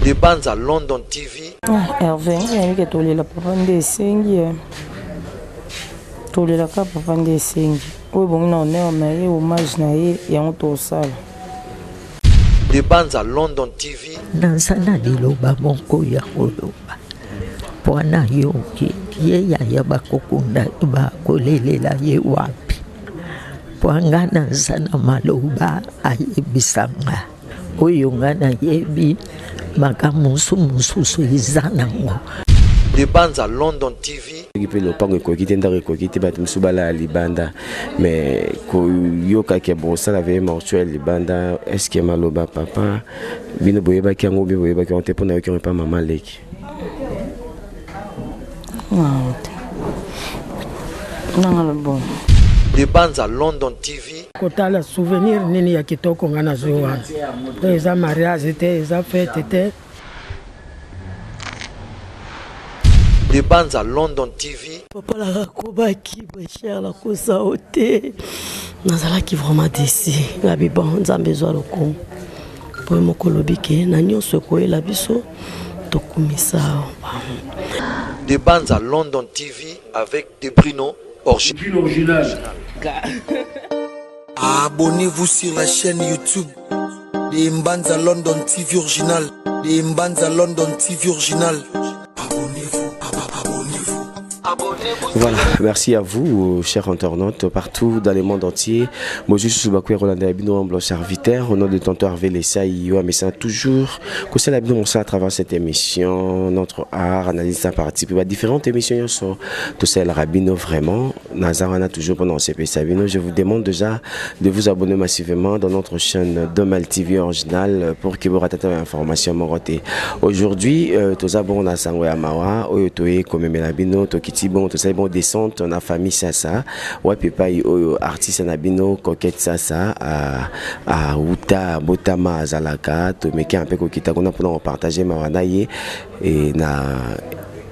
De Banza London TV. Ah, Hervé, nayebi ke tolela papa nde esengi eh. Tolelaka papa nde esengi. Oyo ebongi na honneur na ye, hommage na ye, yango tosala. De Banza London TV. Naza na liloba moko ya koloba mpo nayoki ye yaya bakokunda bakolelela ye wapi mpo nga naza na maloba ayebisa nga oyo nga nayebi makambo mosusu mosusu eza nango. De Banza London TV. Soki mpe lopango ekoki te, ndako ekoki te, bato mosusu balala libanda, mais koyoka ke bosala veille mortuaire libanda, est ce que maloba papa bino boyebaki yango bino boyebaki yango te? Mpo nayoki yango epa mama leki. Nanga bon. De Banza London TV. Kotala souvenir nini ya kitoko nga nazwi wana po eza mariage te, eza fete te. De Banza London TV. Papa nakakobaki cher nakosa yo te, nazalaki vraiment déçu. Ngabi bon, Nzambe ezwa lokumu po ye moko olobi ke na nyonso ekoyela biso tokumisa. De Banza London TV avec De Bruno original. Abonnez-vous sur la chaîne YouTube de Mbanza London TV Original. De Mbanza London TV Original. Abonnez-vous, abonnez-vous. Voilà, merci à vous, chers internautes, partout dans le monde entier. Moi, je suis Bakou Roland Bino, humble serviteur, au nom de tonton Hervé Lessaï, mais c'est toujours que c'est la Bino à travers cette émission, notre art, analyse à participer à différentes émissions, tout ça, le Rabino, vraiment, Nazarana toujours pendant CP Sabino. Je vous demande déjà de vous abonner massivement dans notre chaîne Domal TV originale pour que vous ratez information morote. Aujourd'hui, tous abonnés na sango ya mawa, oyo toye komemela bino, tokiti bon, tosali bon descente na famille Sasa, wapi epai oyo artiste na bino Coquette Sasa a uta botama azalaka, tomeki un peu kokita kuna mpona kopartage mawa na ye e na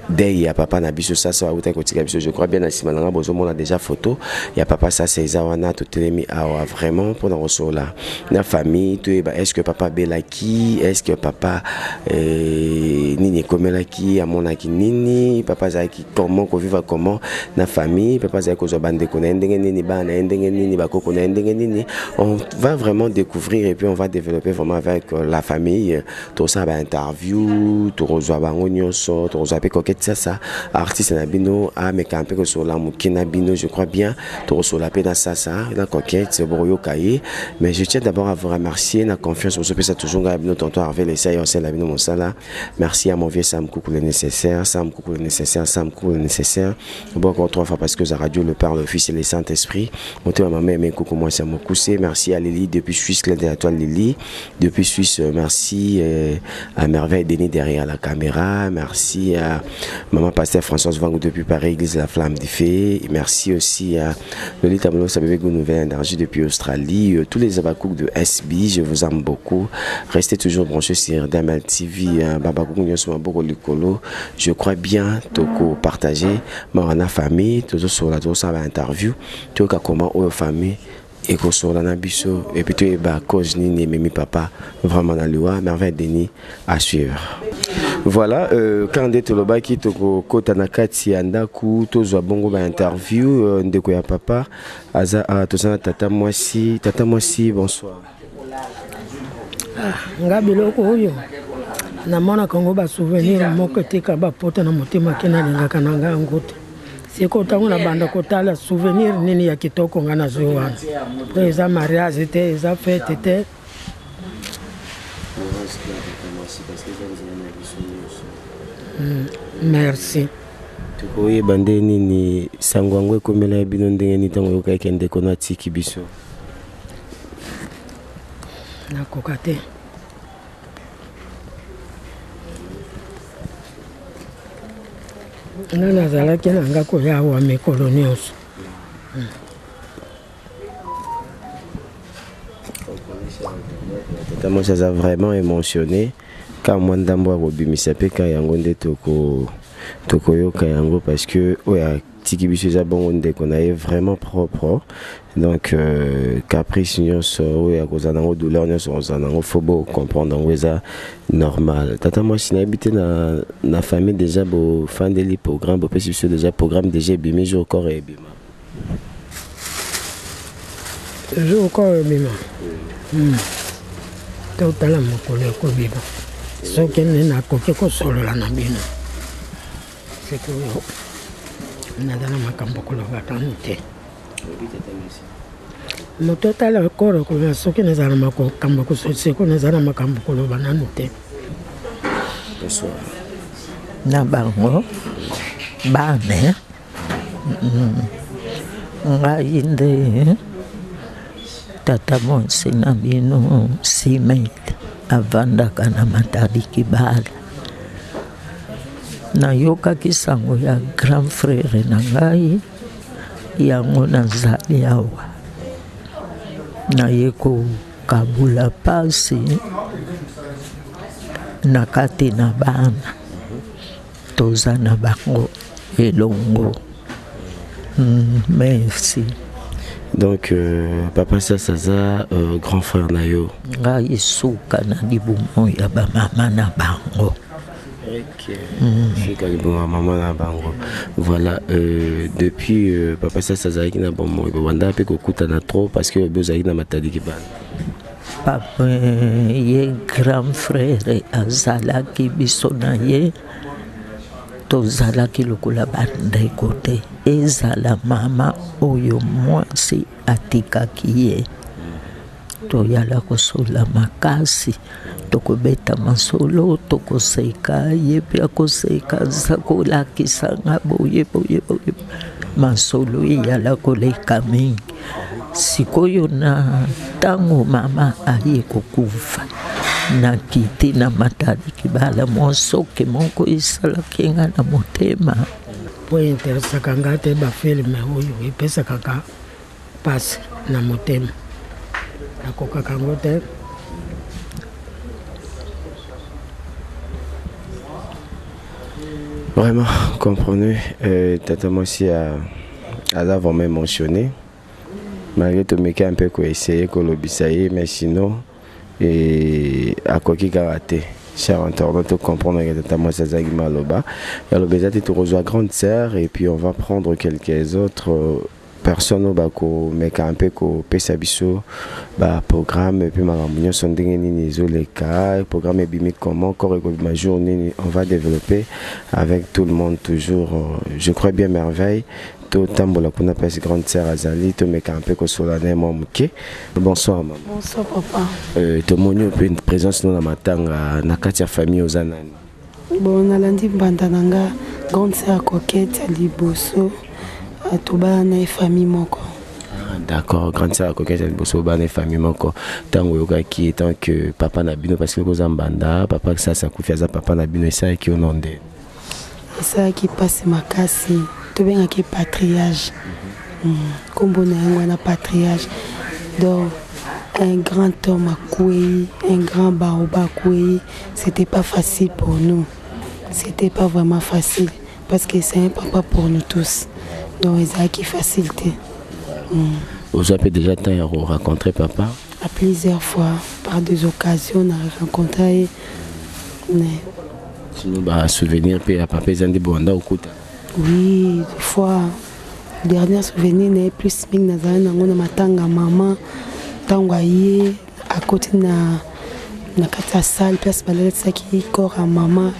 deuil ya papa na biso Sasa auta kotika biso. Je crois bien na nsima na nga bozomona déjà photo ya papa Sasa eza wana. Totelemi awa vraiment mpona kosola na famille, toyeba est ce que papa abelaki, est ce que papa nini ekomelaki, amonaki nini, papa azalaki comment, kovivre comment na famille, papa azalaki kozwa bandeko na ye ndenge nini, bana na ye ndenge nini, bakoko na ye ndenge nini. On va vraiment découvrir et puis on va développer vraiment avec la famille. Tosala bainterview, tokozwa bango nyonso, tokozwa mpe Coquette Sasa, artiste na bino, ameka mpe kosola moke na bino. Je crois bien tokosola mpe na Sasa, na Coquette, bokoyoka ye. Mais je tiens d'abord à vous remercier na confiance bozopesa toujours ngai ya bino tonton Hervé Lesai, osala bino mosala. Merci à mon vieux Sam Koukou le nécessaire, Sam Koukou le nécessaire, Sam Koukou le nécessaire. Bon, encore trois fois parce que la radio le Père, le Fils et le Saint-Esprit. Monté ma mère, mais coucou moi c'est mon poussé. Merci à Lily depuis Suisse, clin d'œil à toi Lily depuis Suisse. Merci à Merveille Denis derrière la caméra. Merci à maman pasteur Françoise Vangou depuis Paris, Église la Flamme du Feu. Merci aussi à Lolita Molo, sa bébé Nouvelle Énergie depuis Australie. Tous les Abakouks de SB, je vous aime beaucoup. Restez toujours branchés sur Damel TV, Babakou Nyonso Maboko Likolo. Je crois bien toko partager ma famille, toujours sur la toujours interview, toka comment oyo famille ekosola na biso et puis toyeba cause nini ememi papa vraiment na liwa. Merveille Denis à suivre. Voilà, quand nde tolobaki tokokota na kati ya ndako, tozwa bongo ba interview, ndeko ya papa aza toza na tata mwasi. Tata mwasi, bonsoir. Ah, nga biloko oyo namonaka yango basouvenir moko etika bapota na motema ke nalingaka na nga yango te. Sikoyo ntango nabanda kotala souvenir nini ya kitoko nga nazwi wana po eza mariage te, eza fete te. Merci. Tokoyeba nde nini sango yango ekomela ya bino ndenge nini ntango oyokaki ndeko na atiki biso? Nakoka te. Nga nazalaki na nga koya awa mikolo nyonso. Tata mwasi aza vraiment émotionné ka mwa ndambo ya kobimisa mpe ka yango nde toko tokoyoka yango parce que oyo atiki biso eza bongo ndeko na ye vraiment propre. Donc euh, caprice nyonso oyo akozala nango, douleur nyonso akozala nango, faut bo comprendre yango, eza normal. Tata mwasi, nayebi te na, na famille déjà bofandeli programme, bopesi biso déjà programme déjà ebimi jour corps ebima? Jour corps ebima, Totala mokolo ekobima, soki nde nakoki kosolola na bino. Sikoyo naza na makambo koloba tano te. Moto otala koro koloba soki nazala na makambo sikoyo, naza na makambo koloba nanu te. Bonsoir. Na bango bana, ngai nde tata mwasi na bino Simet, avandaka na Matadi Kibala. Nayokaki sango ya grand frère na ngai, yango nazali awa, naye kokabula pasi na kati na bana toza na bango elongo. Merci. Donc euh, papa Sasa aza euh, grand frère na yo? Ngai suka na libumu ya bamama na bango. Suka libumu ya mama na bango, voilà. euh, depuis euh, papa Sasa azalaki na bomoi, bobanda mpe kokutana trop? Parce que obi ozalaki na Matadi Kibala. Papa, ye grand frère, azalaki biso na ye tozalaki lokola bandeko te. Ezala mama oyo mwasi atikaki ye, toyala kosola makasi, tokobeta masolo, tokoseka, ye mpe akoseka, aza kolakisa nga boye boye boye, masolo eyala koleka mingi. Sikoyo na ntango mama aye kokufa, nakiti na Matadi Kibala, mwa soke moko esalaki nga na motema. Mpo interesaka nga te bafilme oyo epesaka ka mpasi na motema, nakokaka yango te. Vraiment, comprenez, euh, tata mwasi aza vraiment émotionné, malgré tomeki un peu koessaye kolobisa ye, mais sinon akoki kaka te. Cher internaute, comprendre que tata mwasi azalaki maloba yaloba eza te. Tokozwa grande sœur et puis on va prendre quelques autres personnes oyo bakomeka mpe kopesa biso baprogramme et puis makambo nyonso ndenge nini ezoleka, programme ebimi comment, corps ekobima jour nini. On va développer avec tout le monde toujours. Je crois bien merveille. Totambola kuna mpesi grande sœur azali, tomeka mpe kosola na ye mwa moke. Bonsoir mama. Bonsoir papa. Tomoni yo mpe présence no na matanga. Na kati ya famille oza nani? Bon, nalandi mbanda na nga, grande sœur Coquette ya liboso, tobala na ye famille moko. Ah, d'accord, grande sœur Coquette ya liboso, bana ye famille moko. Ntango oyokaki, tant que papa na bino, parce que koza mbanda, papa Sasa akufi, aza papa na bino, esalaki yo no nde? Esalaki mpasi makasi. Tobengaki patriage, nkombo na yango wana patriage. Donc un grand homme akwei, un grand baoba akwei. C'était pas facile pour nous, c'était pas vraiment facile, parce que c'est un papa pour nous tous, donc ezalaki facile te. Ozwa mpe déjà temps ya korencontrer papa? À plusieurs fois, par des occasions, na rencontre ye, mais Sinon basouvenir mpe ya papa eza nde bowanda okuta? Oui, des fois. Dernier souvenir na ye plus mingi nazali nango na matanga mama, ntango aye akoti na kati ya salle, place balalisaki corps ya mama,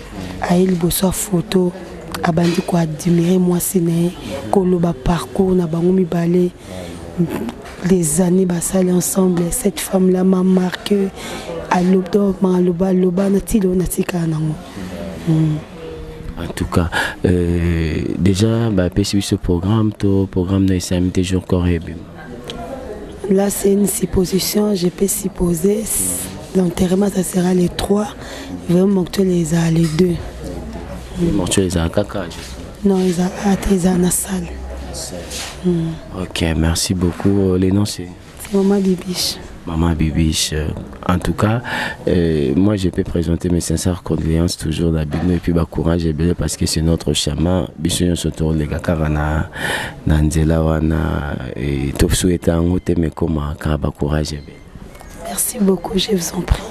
aye liboso ya photo, abandi koadmire mwasi na ye, koloba parcours na bango mibale, les années basali ensemble. Cette femme là m'a marqué. Aloba aloba aloba na tilo natikala nango. En tout cas, déjà bapesi biso programme to programme na esami te jour corps ebima? Là, c'est une supposition, je peux supposer. L'enterrement, ça sera les 3. Vraiment, mortuaire, les a les 2. Mortuaire ezala kaka? Non, ils ont ils ont la salle. Ok, merci beaucoup. Les noms, c'est? C'est Maman Bibiche. Maman Bibiche, en tout cas, euh, moi je peux présenter mes sincères condoléances toujours na bino et puis bah, courage ebele parce que c'est notre chemin. Biso nyonso toleka kaka na, na nzela wana et tosouhaite yango te mais koma kaka ba courage ebele. Merci beaucoup, je vous en prie.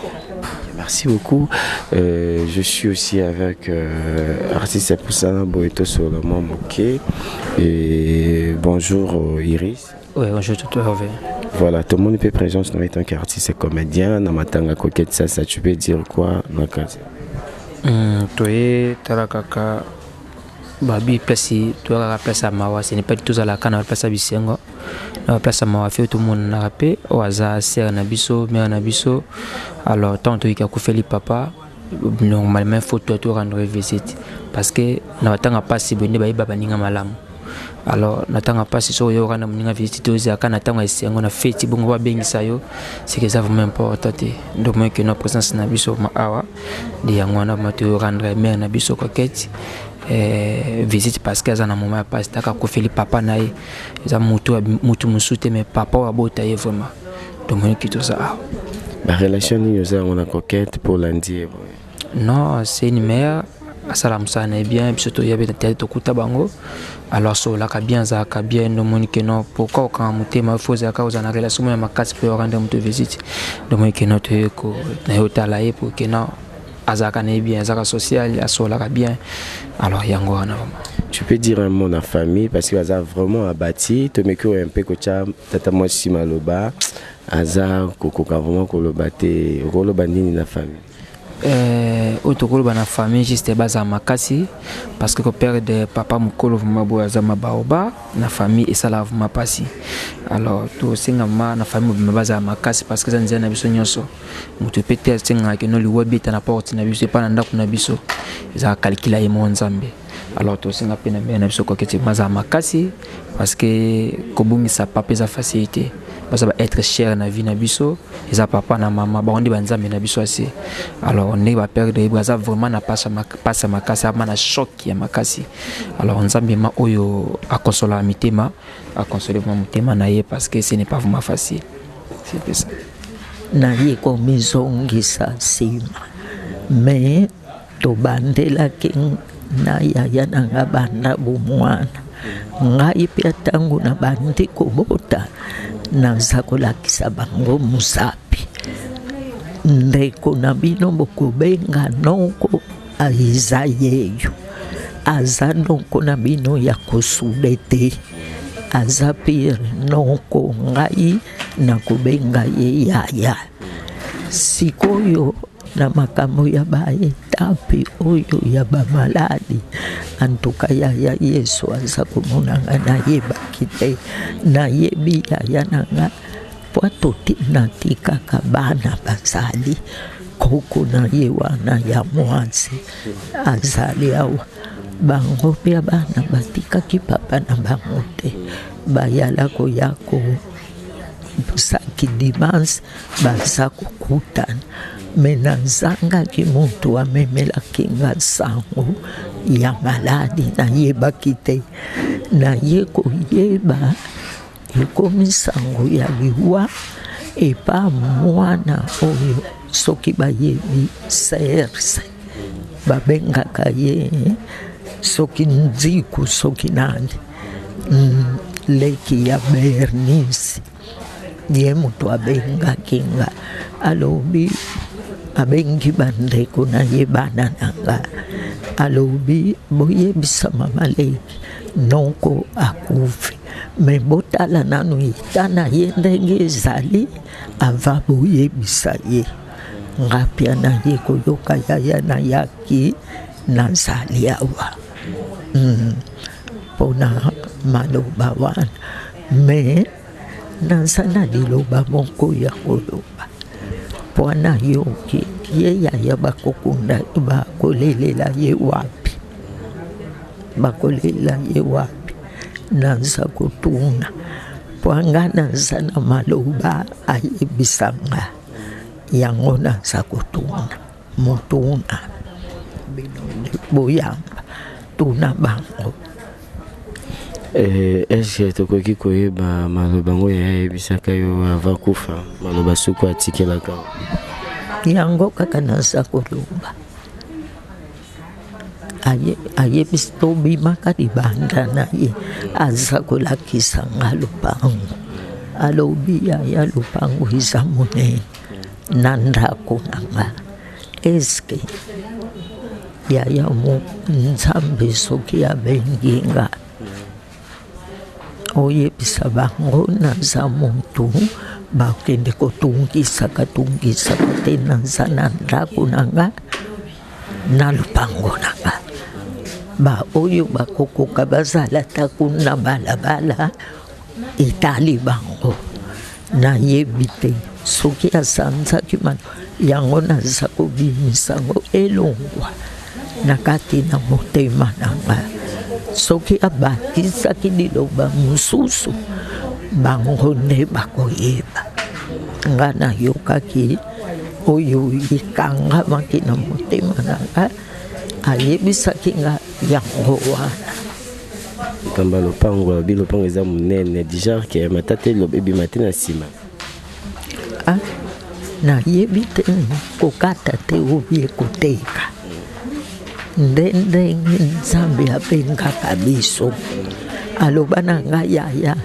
Merci beaucoup. Euh, je suis aussi avec euh, artiste Poussana Boeto sur le Moke. Et bonjour Iris. Oui, bonjour tout Hervé. Voilà, tout le monde peut présence en tant qu'artiste et comédien. Na matanga coquette ça, ça tu peux dire quoi dans le Hmm, toye tala kaka babi place toyakaka place ya mawa ce n'est pas tozalaka na place ya bisengo na place ya mawa fe tomonanaka mpe oyo aza sere na biso mare na biso alors ntango toyiki akufeli papa normalement faut toi to rendre visite parce que na batanga mpasi boye nde bayeba baninga malamu alors na ntango ya mpasi soki oyoka na moninga visite te ozalaka na ntango ya esengo na feti bongo babengisa yo seke eza vraiment important te donc moi que na présence na biso ma awa nde yango wana ma to rendre mare na biso coquette eh, visite parce que aza na moment ya mpasi taka akufeli papa na ye eza motu motu mosusu te mais papa oyo abota ye vraiment tomoni ki toza awa. Ba relation nini oza yango na coquette mpo olandi ye boye? Non, c'est une mère asala mosala na ye bien. Biso toyabi na théâtre, tokuta bango, alors asololaka bien, azalaka bien. Nomoni ke non, pourquoi okanga motema? Fo ozalaka ozala na relation moko ya makasi mpo orendre moto visite. Domoni ke non, toye na ye otala ye po ke non, azalaka na ye bien, azalaka social, asololaka bien. Alors yango wana vraiment. Tu peux dire un mot na famille parce que aza vraiment abati tomeki oyo mpe kotya tata mwasi maloba aza kokoka vraiment koloba te. Okoloba nini na famille? Oyo tokoloba na famille, juste bazala makasi parce que koperdre papa mokolo vraiment boye aza mabaoba na famille esalaka vraiment mpasi. Alors tosenga ma na famille mobima bazala makasi parce que eza nzela na biso nyonso. Moto mpe te asengaka keno liwa ebeta na porte na biso epa na ndako na biso, ezalaka calcul ye moko Nzambe. Alors tosenga mpe na mère na biso Coquette bazala makasi parce que kobungisa papa eza facilité. Baza ba être cher na vie na biso, eza papa na mama, bango nde banzambe na biso ase. Alors ndenge baperdre ye, baza vraiment na pasi ya makasi, ama na choc ya makasi. Alors Nzambe ma oyo akonsolaka mitema, akonsole vraiment motema na ye parce que ce n'est pas vraiment facile, c'est peu ça. Naye komizongisa nsima, me tobandelaki na yaya na nga banda bomwana. Ngai mpe ntango na bandi kobota, naza kolakisa bango mosapi: ndeko na bino bokobenga noko eza yeyo, aza noko na bino ya kosude te, aza pire noko. Ngai nakobenga ye yaya. Sikoyo na makambo ya baétapes oyo ya bamaladi, antuka yaya Yesu aza komona nga, nayebaki te. Nayebi yaya na nga po natikaka bana bazali koko na ye wana ya mwasi azali awa. Bango mpe bana batikaki papa na bango te, bayala koya ko saki dimanche, baza kokutana. Me nazangaki moto amemelaki nga sango ya maladi, nayebaki te. Naye koyeba ekomi sango ya liwa epa mwana oyo soki bayebi Serse, babengaka ye soki Nziku, soki nani, leki ya Bernice. Ye moto abengaki nga, alobi abengi bandeko na ye, bana na nga, alobi boyebisa mama leki noko akufi, me botala nanu eta na ye ndenge ezali ava boyebisa ye. Nga pia na ye koyoka yaya nayaki, nazali awa mpona maloba wana. Me naza na liloba moko ya koloba mpo nayoki ye yaya bakokunda, bakolelela ye wapi? Bakolela ye wapi? Naza kotuna mpo nga naza na maloba ayebisa nga yango. Naza kotuna motuna bino boyamba, tuna bango. Eh, est-ce que tokoki koyeba maloba yango yaya ayebisaka yo avant kufa maloba suku atikelaka yango kaka naza koloba ayebisi tobimaka libanda na ye aza kolakisa nga lopango alobi yaya lopango eza monene na ndako na nga eske yaya mo nzambe soki abengi nga oyebisa bango naza motu bakende kotungisaka tungisaka te naza na ndako na nga na lopango na nga baoyo bakokoka bazala ta kuna balabala etali bango nayebi te soki asanzaki mano yango naza kobimisa yango elongwa na kati na motema na nga soki abakisaki liloba mosusu bango nde bakoyeba nga nayokaki oyo ekangamaki na motema na nga ayebisaki nga yango wana likambo ya lopango alobi lopango eza monene du genre ke matata ebima te na nsima ah, nayebi te kokata te obie koteka nde ndenge nzambe abengaka biso aloba na ngai yaya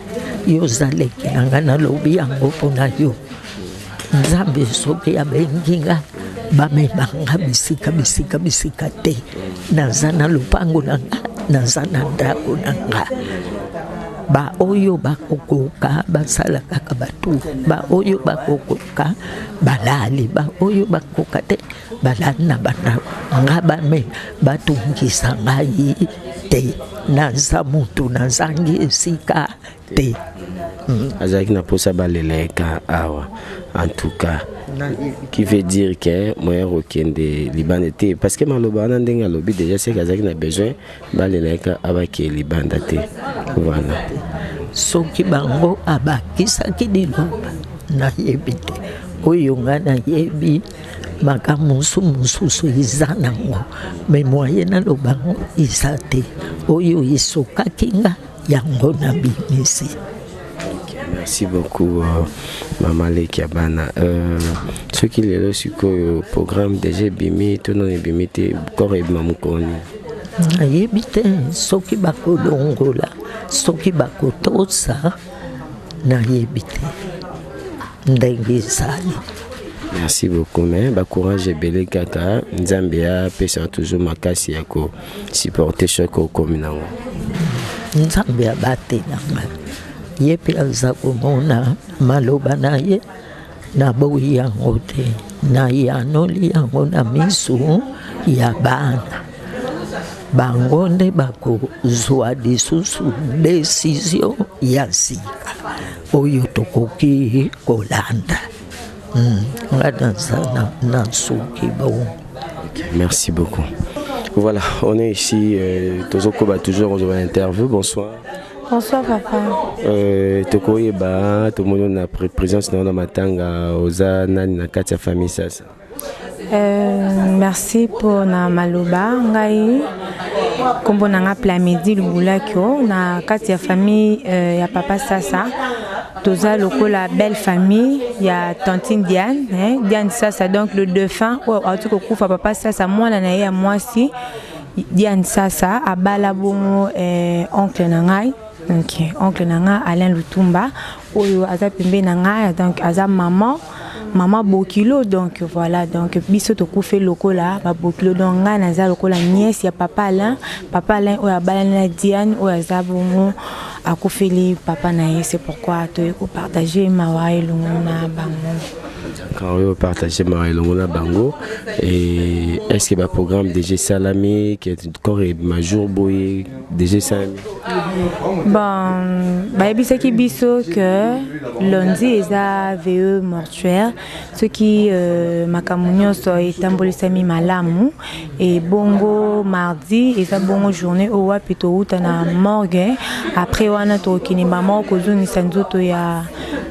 yo oza leki na ngai nalobi yango mpo na yo nzambe soki abengi nga bamema nga bisika bisika bisika te naza na lopango na nga naza na ndako na nga baoyo bakokoka basala kaka batu baoyo bakokoka balali baoyo bakoka te balali na bandako nga bame batungisa ngai te naza motu nazangi esika te mm. azalaki na mposa balela ye ka awa en tout cas qui veut dire que moyen kokende libanda te parce que maloba wana ndenge alobi déjà seke azalaki na besoin balela ye ka abake libanda te voilà soki bango abakisaki liloba nayebi te oyo ngai nayebi makambo mosusu mosusu eza nango me moye naloba yango eza te oyo esokaki nga yango nabimisi merci beaucoup euh, mama leki ya bana euh, soki lelo sikoyo programme déjà ebimi to nano ebimi te corps ebima mokolo nini nayebi te soki bakolongola soki bakotosa nayebi te ndenge ezali merci beaucoup mais bacourage ebele kaka nzambe apesa toujours makasi ya ko supporter choc okomi nango nzambe abatela nga ye mpe aza komona maloba na ye naboyi yango te nayanoli yango na miso ya bana bango nde bakozwa lisusu desizio ya sika oyo tokoki kolanda hmm, nga naza na nsuki bongo merci beaucoup voilà on est ici euh, tozokoba toujours kozwa interview bonsoir Bonsoir papa. Euh, tokoyeba tomoni na présence na yo na matanga oza nani na kati ya famille sasa Euh, merci pour na maloba ngai nkombo na nga plamedi lubulakio na kati ya famille euh, ya papa sasa toza lokola belle famille ya tantine diane hein, diane sasa donc le défunt oyo auti kokufa papa sasa mwana na ye ya mwasi diane sasa abala bongo eh, oncle na ngai donc oncle na ngai alain lutumba oyo aza pembeni na ngai donc aza maman mama bokilo donc voilà donc biso tokufi lokola babokilo donc ngai naza lokola nièce ya papa alain papa alain oyo abalani na diane oyo aza bongo akufeli papa na ye c'est pourquoi toye kopartage mawa elongo na bango quand oyo partage mawa elongo na bango et est ce que baprogramme déjà esalami corps ebima jour boye déjà esalami bon bayebisaki biso que lundi eza ve mortuaire soki euh, makambo nyonso etambolisami malamu ebongo mardi eza bongo journée oyo wapi towuta na morgue après wana tokokende mama kozongisa nzoto ya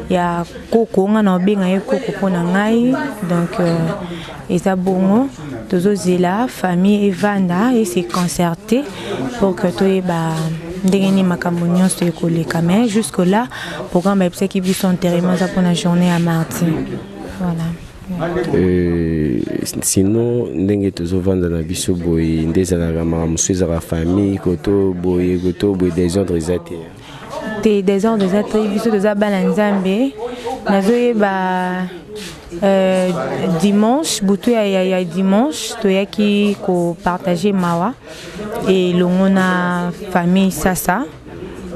ya koko nga na obenga ye koko mpo na ngai donc euh, eza bongo tozozela famille evanda e se concerter pour que toyeba ndenge nini makambo nyonso ekoleka. Mais jusque là programme bayebisaki biso enterrement eza mpona journée ya mardi. Voilà. Sinon ndenge tozovanda na biso boye nde ezalaka makambo mosusu, ezalaka famille koto boye koto boye, désordre eza te? Te, désordre eza te. Biso toza bana Nzambe. Nazoyeba dimanche butu ya dimanche toyaki kopartage mawa elongo na famille Sasa.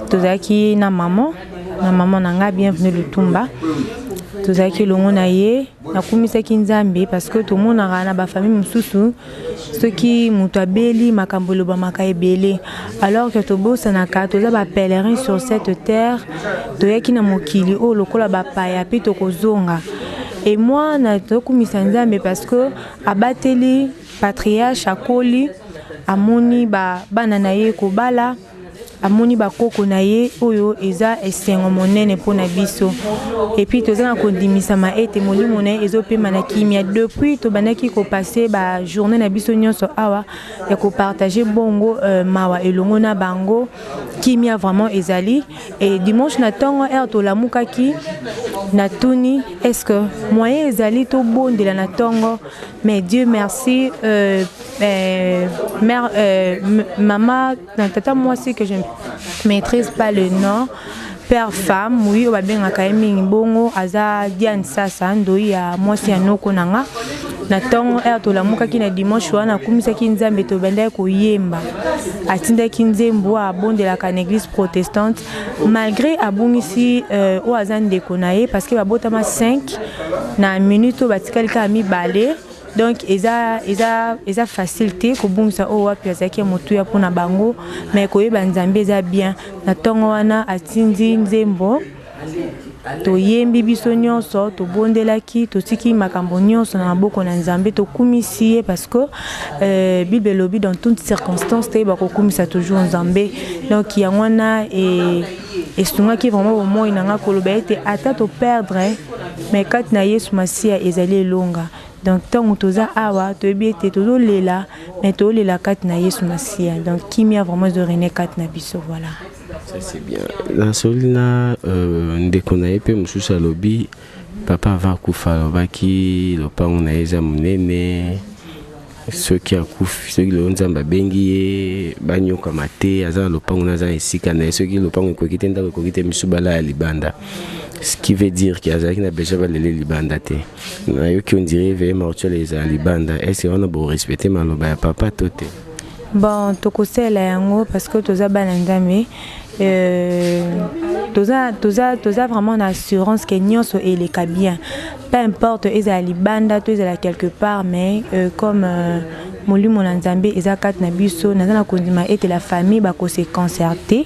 Tozalaki na mama, na mama na ngai Bienvenu Lutumba, tozalaki elongo na ye. Nakumisaki Nzambe parce que tomonaka na bafamille mosusu, soki moto abeli, makambo elobamaka ebele, alors que tobosanaka toza bapèlerin sur cette terre. Toyaki na mokili oyo lokola bapaya mpe tokozonga. Et moi, nazokumisa Nzambe parce que abateli patriarche, akoli, amoni bana na ye kobala, amoni bakoko na ye. Oyo eza esengo monene mpona biso. Et puis toza na kondimisama ete molimo na ye ezopema na kimia. Depuis tobandaki kopasser bajournée na biso nyonso awa ya kopartage bongo mawa elongo na bango, kimia vraiment ezali. Et dimanche na ntongo, heure tolamukaki, natuni: est ce que moyen ezali tobondela na ntongo? Mais Dieu merci, mère, mama na tata mwasi que je maîtrise pas le nom, père femme, oui, oyo babengaka ye mingi bongo, aza Diane Sasa, ndoi ya mwasi ya noko na nga. Na ntongo, heure tolamukaki na dimanche wana, akumisaki Nzambe, tobandaki koyemba, atindaki nzembo abondelaka na église protestante, malgré abungisi oyo aza ndeko na ye, parce que babotama 5, na minute oyo batikali kaka mibale. Donc eza facile te kobungisa oyo wapi azalaki ya motuya mpona bango, mais koyeba Nzambe eza bien. Na ntongo wana atindi nzembo, toyembi biso nyonso, tobondelaki, totiki makambo nyonso na maboko na Nzambe, tokumisi ye, parce que Bible elobi dans toute circonstance toyeba kokumisa toujours Nzambe. Donc yango wana esungaki vraiment bomoi na nga koloba ete ata toperdre, mais kati na Yesu Masiya ezali elonga. Donc ntango toza awa, toyebi ete tozolela, mais tozolela kati na Yesu Masiya. Donc kimia vraiment ezorégner kati na biso. Voilà. Ça c'est bien. Nasoli na ndeko na ye mpe mosusu, alobi papa avant akufa alobaki lopango na ye eza monene, soki akufi, soki lelo Nzambe abengi ye, banyokama te, aza na lopango na aza na esika na ye. Soki lopango ekoki te, ndako ekoki te, misu bala ya libanda. Ce qui veut dire ke azalaki na besoin balele libanda te. Nayoki on dirait veillée mortuaire ezala libanda. Est ce wana borespecte maloba ya papa to te? Bon, tokosalela yango parce que toza bana Nzambe. Toza vraiment na assurance ke nyonso eleka bien, peu importe ezala libanda to ezala quelque part. Mais comme molimo na Nzambe eza kati na biso, naza na kondima ete la famille bakose concerter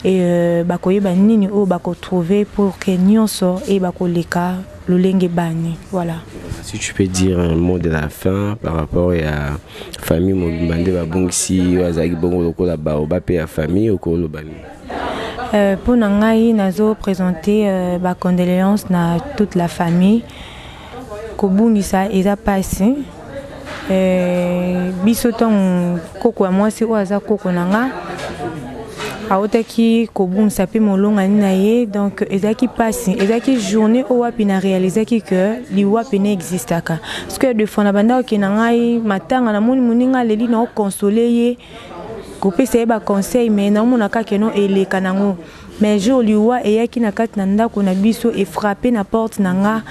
et bakoyeba nini oyo bakotrouve pour ke nyonso e bakoleka lolenge bani. Voilà. Si tu peux dire un mot de la fin par rapport ya famille mobimba nde babongisi oyo azalaki bongo lokola baoba mpe ya famille, okoloba nini? Mpo na ngai, nazoprésente bacondoléance na toute la famille. Kobungisa eza mpasi. Biso ntango koko ya mwasi oyo aza koko na nga autaki kobungisa mpe molongani na ye, donc ezalaki mpasi. Ezalaki journée oyo wapi na réalisaki ke liwa pene existaka, parce que deux fois na banda okende na ngai matanga, namoni moninga aleli, na okonsole ye, kopesa ye baconseil, mais naomona kaka eno eleka nango. Mais jour liwa eyaki na kati na ndako na biso, efrappe na porte na nga,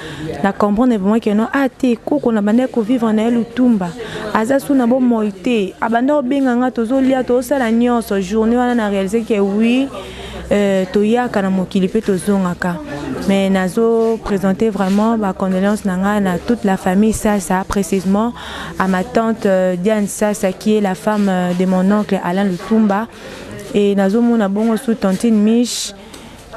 na comprendre vraiment ke no, ah te, koko na bandaki kovivre na ye Lutumba aza su na bomoi te. Abanda kobenga nga, tozolia, tozosala nyonso. Journée wana na réalise ke oui, toyaka na mokili mpe tozongaka. Mais nazo présenter vraiment bacondoléance na ngai na toute la famille Sasa, précisément à ma tante Diane Sasa, qui est la femme de mon oncle Alain Lutumba. Et nazomona bongo su tantine Mich,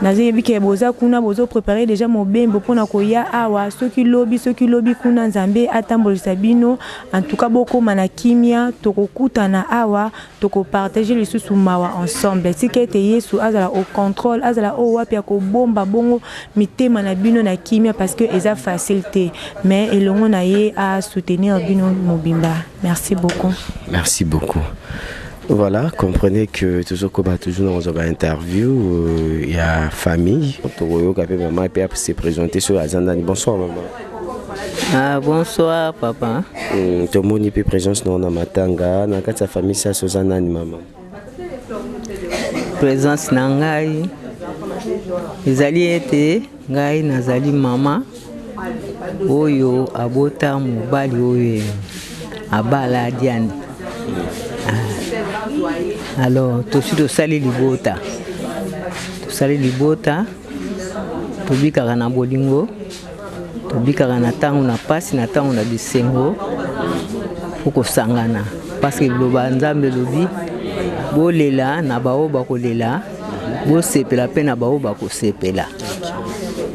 nazoyebi ke boza kuna, bozoprépare déjà mobembo mpona koya awa soki lobi, soki lobi kuna. Nzambe atambolisa bino. En tout cas bokóma na kimia, tokokutana awa, tokopartage lisusu mawa ensemble. Tika ete Yesu azala au contrôle, azala oyo wapi ya kobomba bongo mitema na bino na kimia, parce que eza facile te, mais elongo na ye asoutenir bino mobimba. Merci beaucoup. Merci beaucoup. Voilà, comprenez que toujours koba toujours dans une interview, euh, il y a famille, tokoyoka pe maman pe se présenter sur Azandani. Bonsoir maman. Ah, bonsoir papa. Mm, tomoni pe présence na na matanga na kati ya famille ça soza nani maman. Présence na ngai ezali ete ngai nazali mama oyo abota mobali oyo abala Diane. Ah. Alors tosi tosali libota, tosali libota, tobikaka na bolingo, tobikaka na ntango na mpasi na ntango na bisengo mpo kosangana parce que liloba Nzambe elobi bolela na baoyo bakolela bosepela mpe na baoyo bakosepela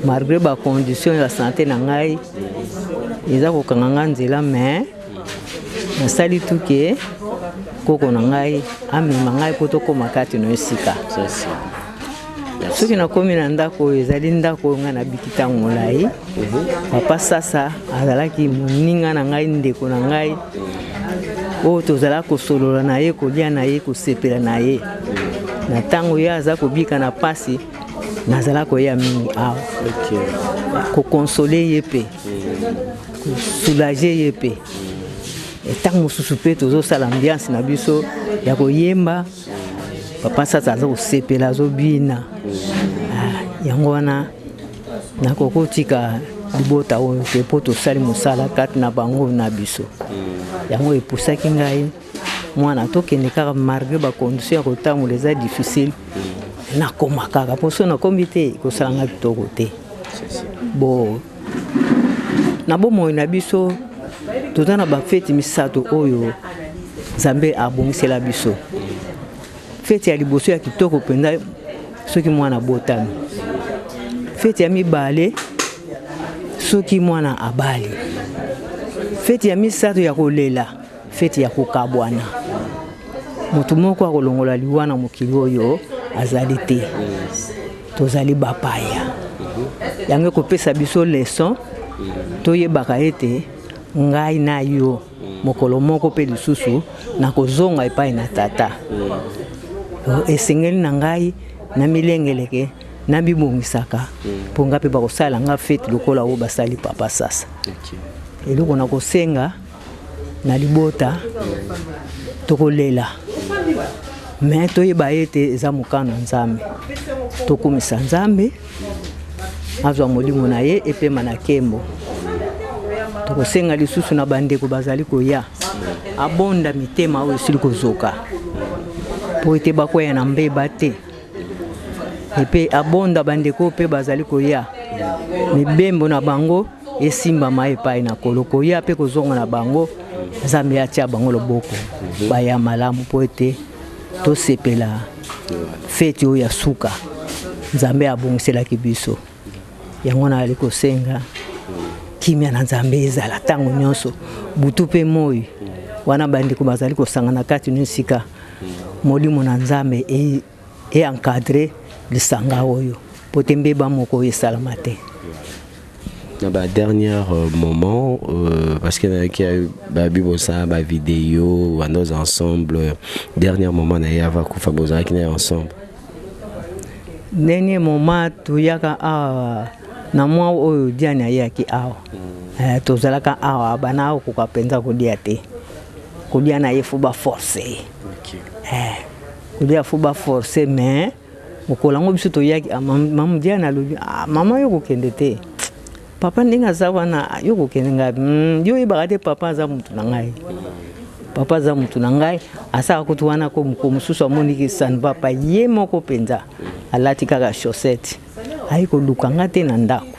malgré bacondition ya sante na ngai eza kokanga ngai nzela mais nasali tuke koko na ngai amema ngai mpo tokóma kati na esika soki nakomi na ndako oyo ezali ndako oyo ngai nabiki ntango molai mhm. papa sasa azalaki moninga na ngai ndeko na ngai oyo tozalaki kosolola na ye kolia na ye kosepela na ye na ntango ye aza kobika na mpasi nazala koya mingi awa kokonsole ye mpe kosoulage ye mpe ntango mosusu mpe tozosala ambiance na biso ya koyemba papa sasa aza kosepela azobina ah, yango wana nakoki kotika libota oyo te mpo tosali mosala kati na bango na biso yango epusaki ngai mwana tokende kaka malgre bacondition ya kotambola eza difficile nakoma kaka mpo so nakomi te ekosala ngai kitoko te bo na bomoi na biso toza na bafeti misato oyo nzambe abongisela biso feti ya liboso ya kitoko mpenza soki mwana abotami feti ya mibale soki mwana abali feti ya misato ya kolela feti ya kokabwana moto moko akolongola liwa na mokili oyo azali te tozali bapaya yango ekopesa biso leson toyebaka ete ngai na yo mokolo moko mpe lisusu nakozonga epai na tata esengeli na ngai namilengeleke namibongisaka mpo ngai mpe bakosala ngai fete lokola oyo basali papa sasa eloko nakosenga na libota tokolela me toyeba ete eza mokano ya nzambe tokumisa nzambe azwa molimo na ye epema na nkembo tokosenga lisusu na bandeko bazali koya abonda mitema oyo esili kozoka mpo ete bakweya na mbeba te epe abonda bandeko mpe bazali koya mibembo na bango esimbama epai na kolo koya mpe kozonga na bango nzambe atia bango loboko mhm. baya malamu mpo ete tosepela feti oyo ya suka nzambe abongiselaki biso yango nazali kosenga kimia na nzambe ezala ntango nyonso butu mpe moi wana bandeko bazali kosangana kati na esika molimo na nzambe e, e encadre lisanga oyo mpo te mbeba moko oyo esalama te na ba dernier euh, moment euh, parce que nayaki babi bosala ba vidéo banda oza ensemble euh, dernier moment na ye ava kufa bozalaki na ye ensemble dernier moment toyaka awa na mwa oyo diane ayaki awa mm. eh, tozalaka awa bana akokoka mpenza kolia te kolia na ye fo baforce ye okay. eh, kolia fo baforce mais mokolo yango biso toyaki ah, mama diane alobi ah, mama yo kokende te papa ndenge aza wana ah, yo kokende ngai hmm, yo oyebaka te papa aza motu na ngai papa aza motu na ngai asaka kutu wana ko mokolo mosusu amoniki ça ne va pas ye moko mpenza alati kaka chaussette aye koluka nga te na ndako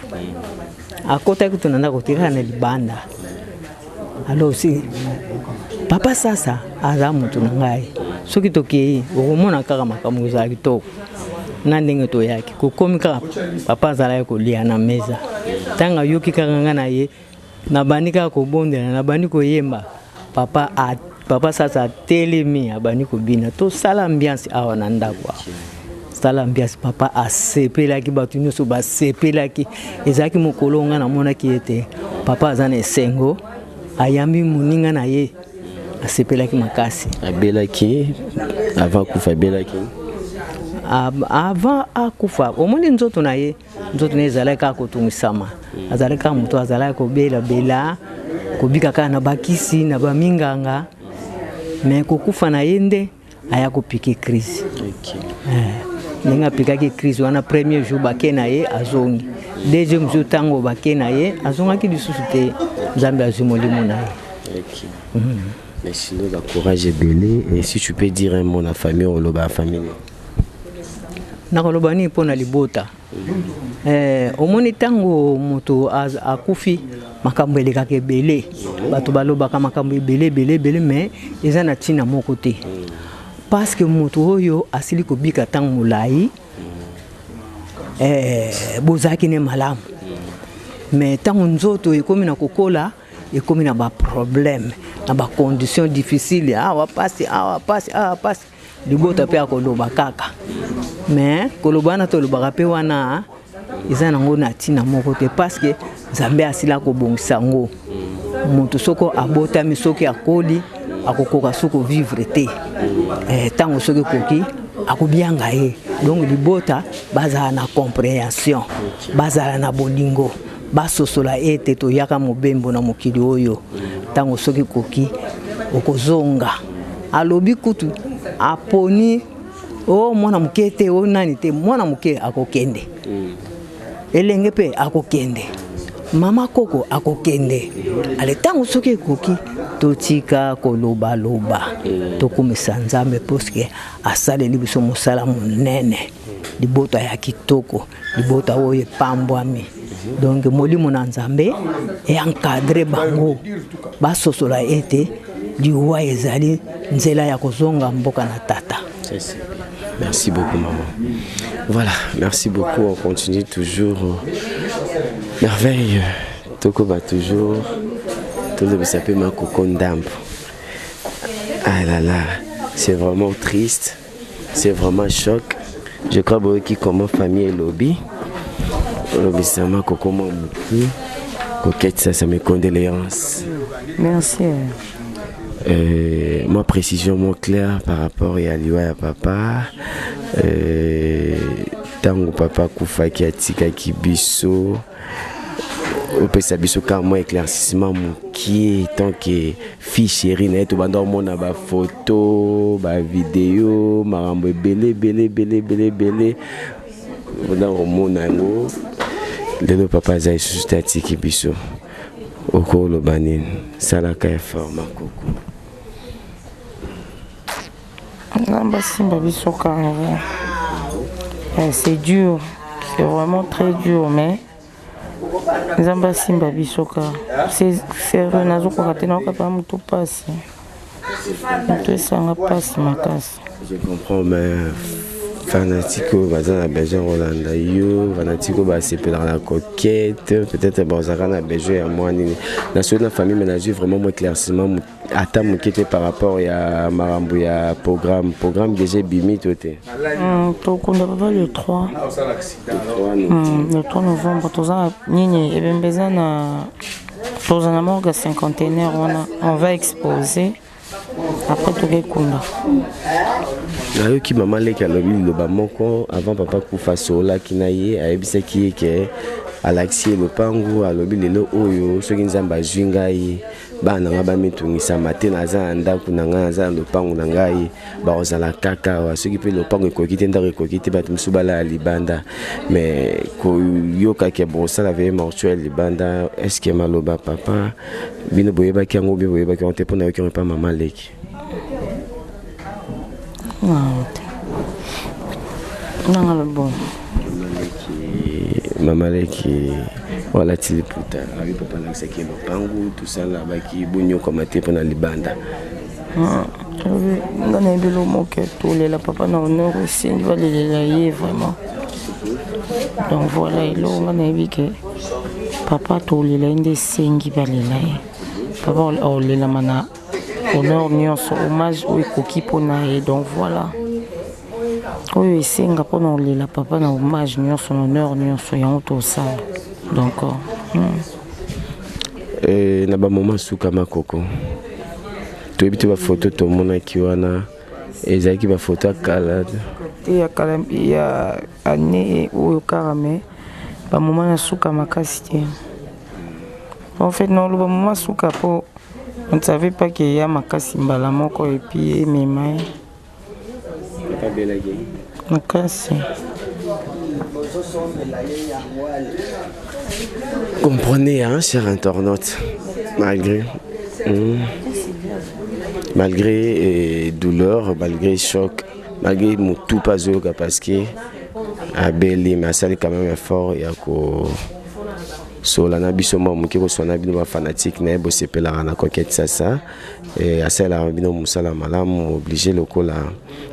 akotaki kutu na ndako te kaka na libanda alors si papa sasa aza motu na ngai soki tokei okomona kaka makambo ezala kitoko na ndenge toyaki kokomi kaka papa azalaki kolia na meza ntango ayoki kaka ngai na ye nabandi kaka kobondela nabandi koyemba papa a, papa sasa atelemi abandi kobina tosala ambiance awa na ndako awa sala ambiance papa asepelaki bato nyonso basepelaki ezalaki mokolo ngai namonaki ete papa aza na esengo ayambi moninga na ye Asepelaki makasi. Abelaki avant akufa abelaki? Avant akufa, omoni nzoto na ye, nzoto na ye ezalaki kaka kotungisama. Azalaki kaka moto azalaki kobelabela, kobika kaka na bakisi na baminganga, mais kokufa na ye nde aya kopike crise. Ndenge apikaki crise wana, premier jour bake na ye, azongi. Deuxième jour ntango bake na ye, azongaki lisusu te. Nzambe azwi molimo na ye. Mais sinon, le courage est belé. Et si tu peux dire un mot à la famille, on la famille. Nakoloba nini mpo na libota? Omoni ntango moto akufi, makambo elekaka ebele, bato balobaka makambo ebele ebele ebele, mais eza na ntina moko te, parce que moto oyo asili kobika ntango molai, bozalaki ne malamu, mais ntango nzoto ekomi na kokola, ekomi na baproblème, na bacondition difficile, awa pasi, awa pasi, awa pasi, libota mpe akoloba kaka. Mais koloba wana tolobaka mpe wana eza nango na ntina moko te, parce que Nzambe asila kobongisa yango. Moto soko abotami, soki akoli, akokoka so kovivre te. Ntango soki ekoki, akobianga ye. Donc libota bazala na compréhension, bazala na bolingo, basosola ete toyaka mobembo na mokili oyo. Ntango soki ekoki, okozonga. Alobi kutu aponi o mwana moke te, o nani te, mwana moke akokende, elenge mpe akokende, mama koko akokende. Ale, ntango soki ekoki, totika kolobaloba, tokumisa Nzambe, puisque asaleli biso mosala monene, libota ya kitoko, libota oyo epambwami. Donc molimo na Nzambe encadre bango, basosola ete liwa ezali nzela ya kozonga mboka na tata. Merci beaucoup, maman. Voilà, merci beaucoup. On continue toujours. Merveille. Tokoba toujours. Tout le s'appelle Makoko Ndambo. Ah là là, c'est vraiment triste. C'est vraiment choc. Je crois que comment famille elobi. Olobisama Koko Moki. Coquette, ça, c'est mes condoléances. Merci. Moi, précision moins claire par rapport à liwa ya papa. Tango papa akufaki, atikaki biso, opesa biso kaka mwa éclaircissement mokie, tant que fille chérie na ye. Tobanda omona bafoto, bavideo, makambo ebele ebele ebele ebele ebele, banda komona yango. Lelo papa aza lisusu te, atiki biso. Okoloba nini? Salaka effort, makoko. Nzambe asimba biso kaka. C'est dur, c'est vraiment très dur, mais Nzambe asimba biso kaka. C'est sérieux, nazokoka te, nayoka mpenza motu mpasi, motu esanga mpasi makasi. Je comprends, mais fanatique oyo baza na besoin kolanda yo, fanatique oyo basepelaka na Coquette, peut-être bazalaka na besoin ya mwa nini nasoli na famille, mais nazwi vraiment mwa éclaircissement ata moke te par rapport ya makambo ya programme. Programme déjà ebimi to te? Tokunda papa le 3, le 3 novembre. Toza na nini, ebembe eza na, toza na morgue cinquantenaire wana, on va exposer, après tokekunda. Nayoki mama leki alobi liloba moko avant papa kufa, asololaki na ye, ayebisaki ye ke alakisi ye lopangu, alobi lelo oyo soki Nzambe azwi ngai, bana na ngai bamitungisama te, naza na ndako na ngai, naza na lopangu na ngai, bakozala kaka awa. Soki mpe lopango ekoki te, ndako ekoki te, bato mosusu balala libanda. Mais koyokaki bosala veillée mortuaire libanda, est ce que maloba papa bino boyebaki yango, bino boyebaki yango te? Mpo nayoki yango epa mama leki. Te, nanga bon. Mama leki walati liputa, abi papa alakisaki lopangu, tosala baki bonyokama te mpona libanda. Nga nayebi elo moke, tolela papa na honneur, esengi balelela ye vraiment. Donc voilà, eloko nga nayebi ke papa tolela ye nde esengi balela ye. Papa aolelama na honneur nyonso, hommage oyo ekoki mpona ye. Donc voilà, oyo esenga mpona kolela papa na hommage nyonso, na honneur nyonso, yango tosala. Donc Na bamoment suka, makoko. Toyebi te bafoto tomonaki wana ezalaki bafoto ya kala te, ya kala ya année oyo kaka, mais bamoma na suka makasi te. En fait, naoloba moma suka mpo on ne savait pas ke ya makasi mbala moko et puis emema ye makasi. Comprenez, hein, cher internaute, malgré malgré douleur, malgré choc, malgré motu mpe azoyoka parce que abeli, mais asali quand même effort ya kosola na biso mwa moke, kosola na bino bafanatike na ye. Bosepelaka na Coquette Sasa, asalelaka bino mosala malamu. Obligé lokola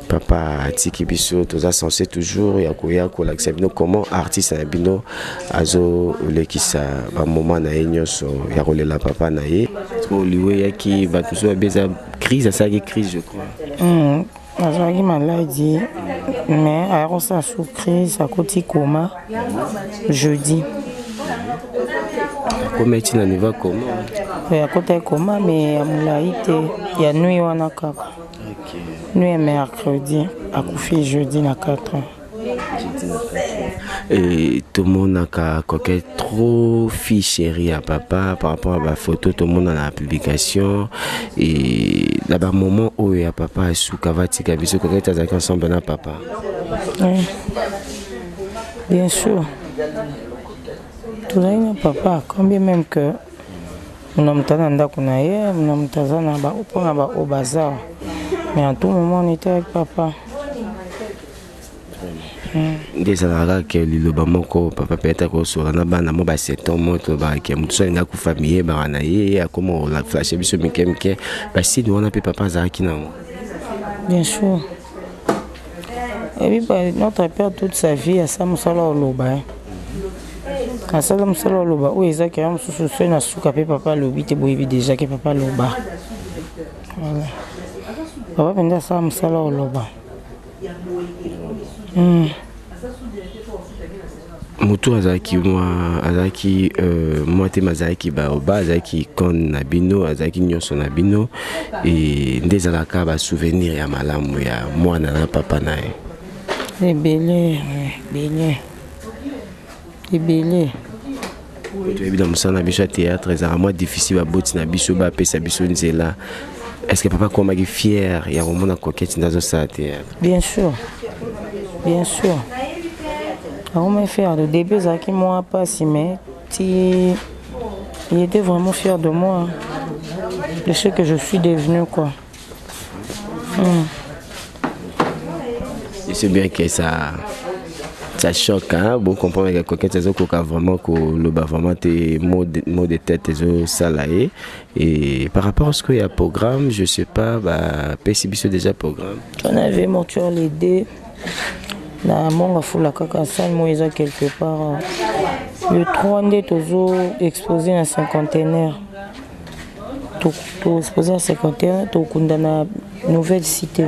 papa atiki biso, toza censé toujours ya koya kolakisa bino comment artiste na bino azolekisa bamoma na ye nyonso ya kolela papa na ye. Liwa eyaki, bato mosusu babi eza crise, asalaki crise, je crois. Azwaki maladie, mais aya kosala sous crise, akoti coma jeudi. Akoma eti na niveau coma? Akotaki coma, mais ya molai te, ya nuit wana kaka, nuit ya mercredi. Akufi jeudi na 4 ans. Et tomonaka Coquette trop fille chérie ya papa par rapport à bafoto tomona na publication et na bamoment oyo ya papa asuka vatika biso, Coquette azalaki ensemble na papa. Oui. Bien sûr, tozali na papa, quand bien même que mona moto aza na ndako na ye, mona moto aza na mpona baoyo baza, mais en tout moment on était avec papa. Nde ezalaka kaka liloba moko papa peut-être akosola na bana mo baseton mo, tolobaka ke motu so alingi akufa, miyebaka na ye, akoma flashe biso mike mike basini wana. Mpe papa azalaki nango? Bien sûr. Et puis notre père, toute sa vie, asala mosala oloba, asala mosala oloba oyo ezaki ya mosusu. So na suka mpe papa alobi te, boyebi déjà ke papa aloba. Voilà, papa mpenza asala mosala oloba. Motu azalaki mwa, azalaki mwa te, azalaki baoba, azalaki icône na bino, azalaki nyonso na bino. E nde ezalaka basouvenir ya malamu ya mwana na papa na ye? Ebele, ebele, ebele. Toyebi na mosala na biso ya théâtre ezalaka mwa difficile, baboti na biso bapesa biso nzela. Est ce que papa akomaki fier ya komona Coquette nde azosala théâtre? Bien sûr, bien sûr, akomaki fier. Au début ezalaki mwa mpasi, mais ti il était vraiment fier de moi, de ce que je suis devenu, quoi. Je sais bien que ça choque, hein? Bon, comprendre que Coquette azokoka vraiment koloba vraiment te, maux de tête ezosala ye. Et par rapport à ce qu'il y a programme, je sais pas, bapesi biso déjà programme? On avait mortuaire les deux na Monga Fula, kaka salle moko eza quelque part. Le 3 nde tozo expose na cinquantenaire, toexpose na cinquantenaire, tokunda na Nouvelle Cité.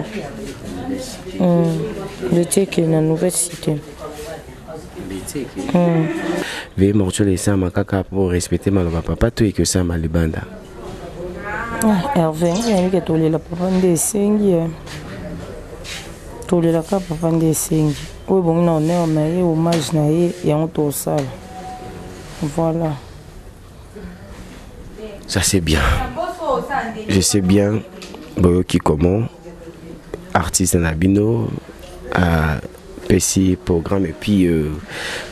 Letieke na Nouvelle Cité. Veillée mortuaire esalama kaka po respecter maloba papa to eke osalama libanda? Ah, Hervé, nayebi ke tolela papa nde esengi ye, tolelaka papa nde esengi oyo ebongi na honneur na ye, hommage na ye, yango tosala, voilà. Ça c'est bien, je sais bien. Boyoki comment artiste na bino apesi programme et puis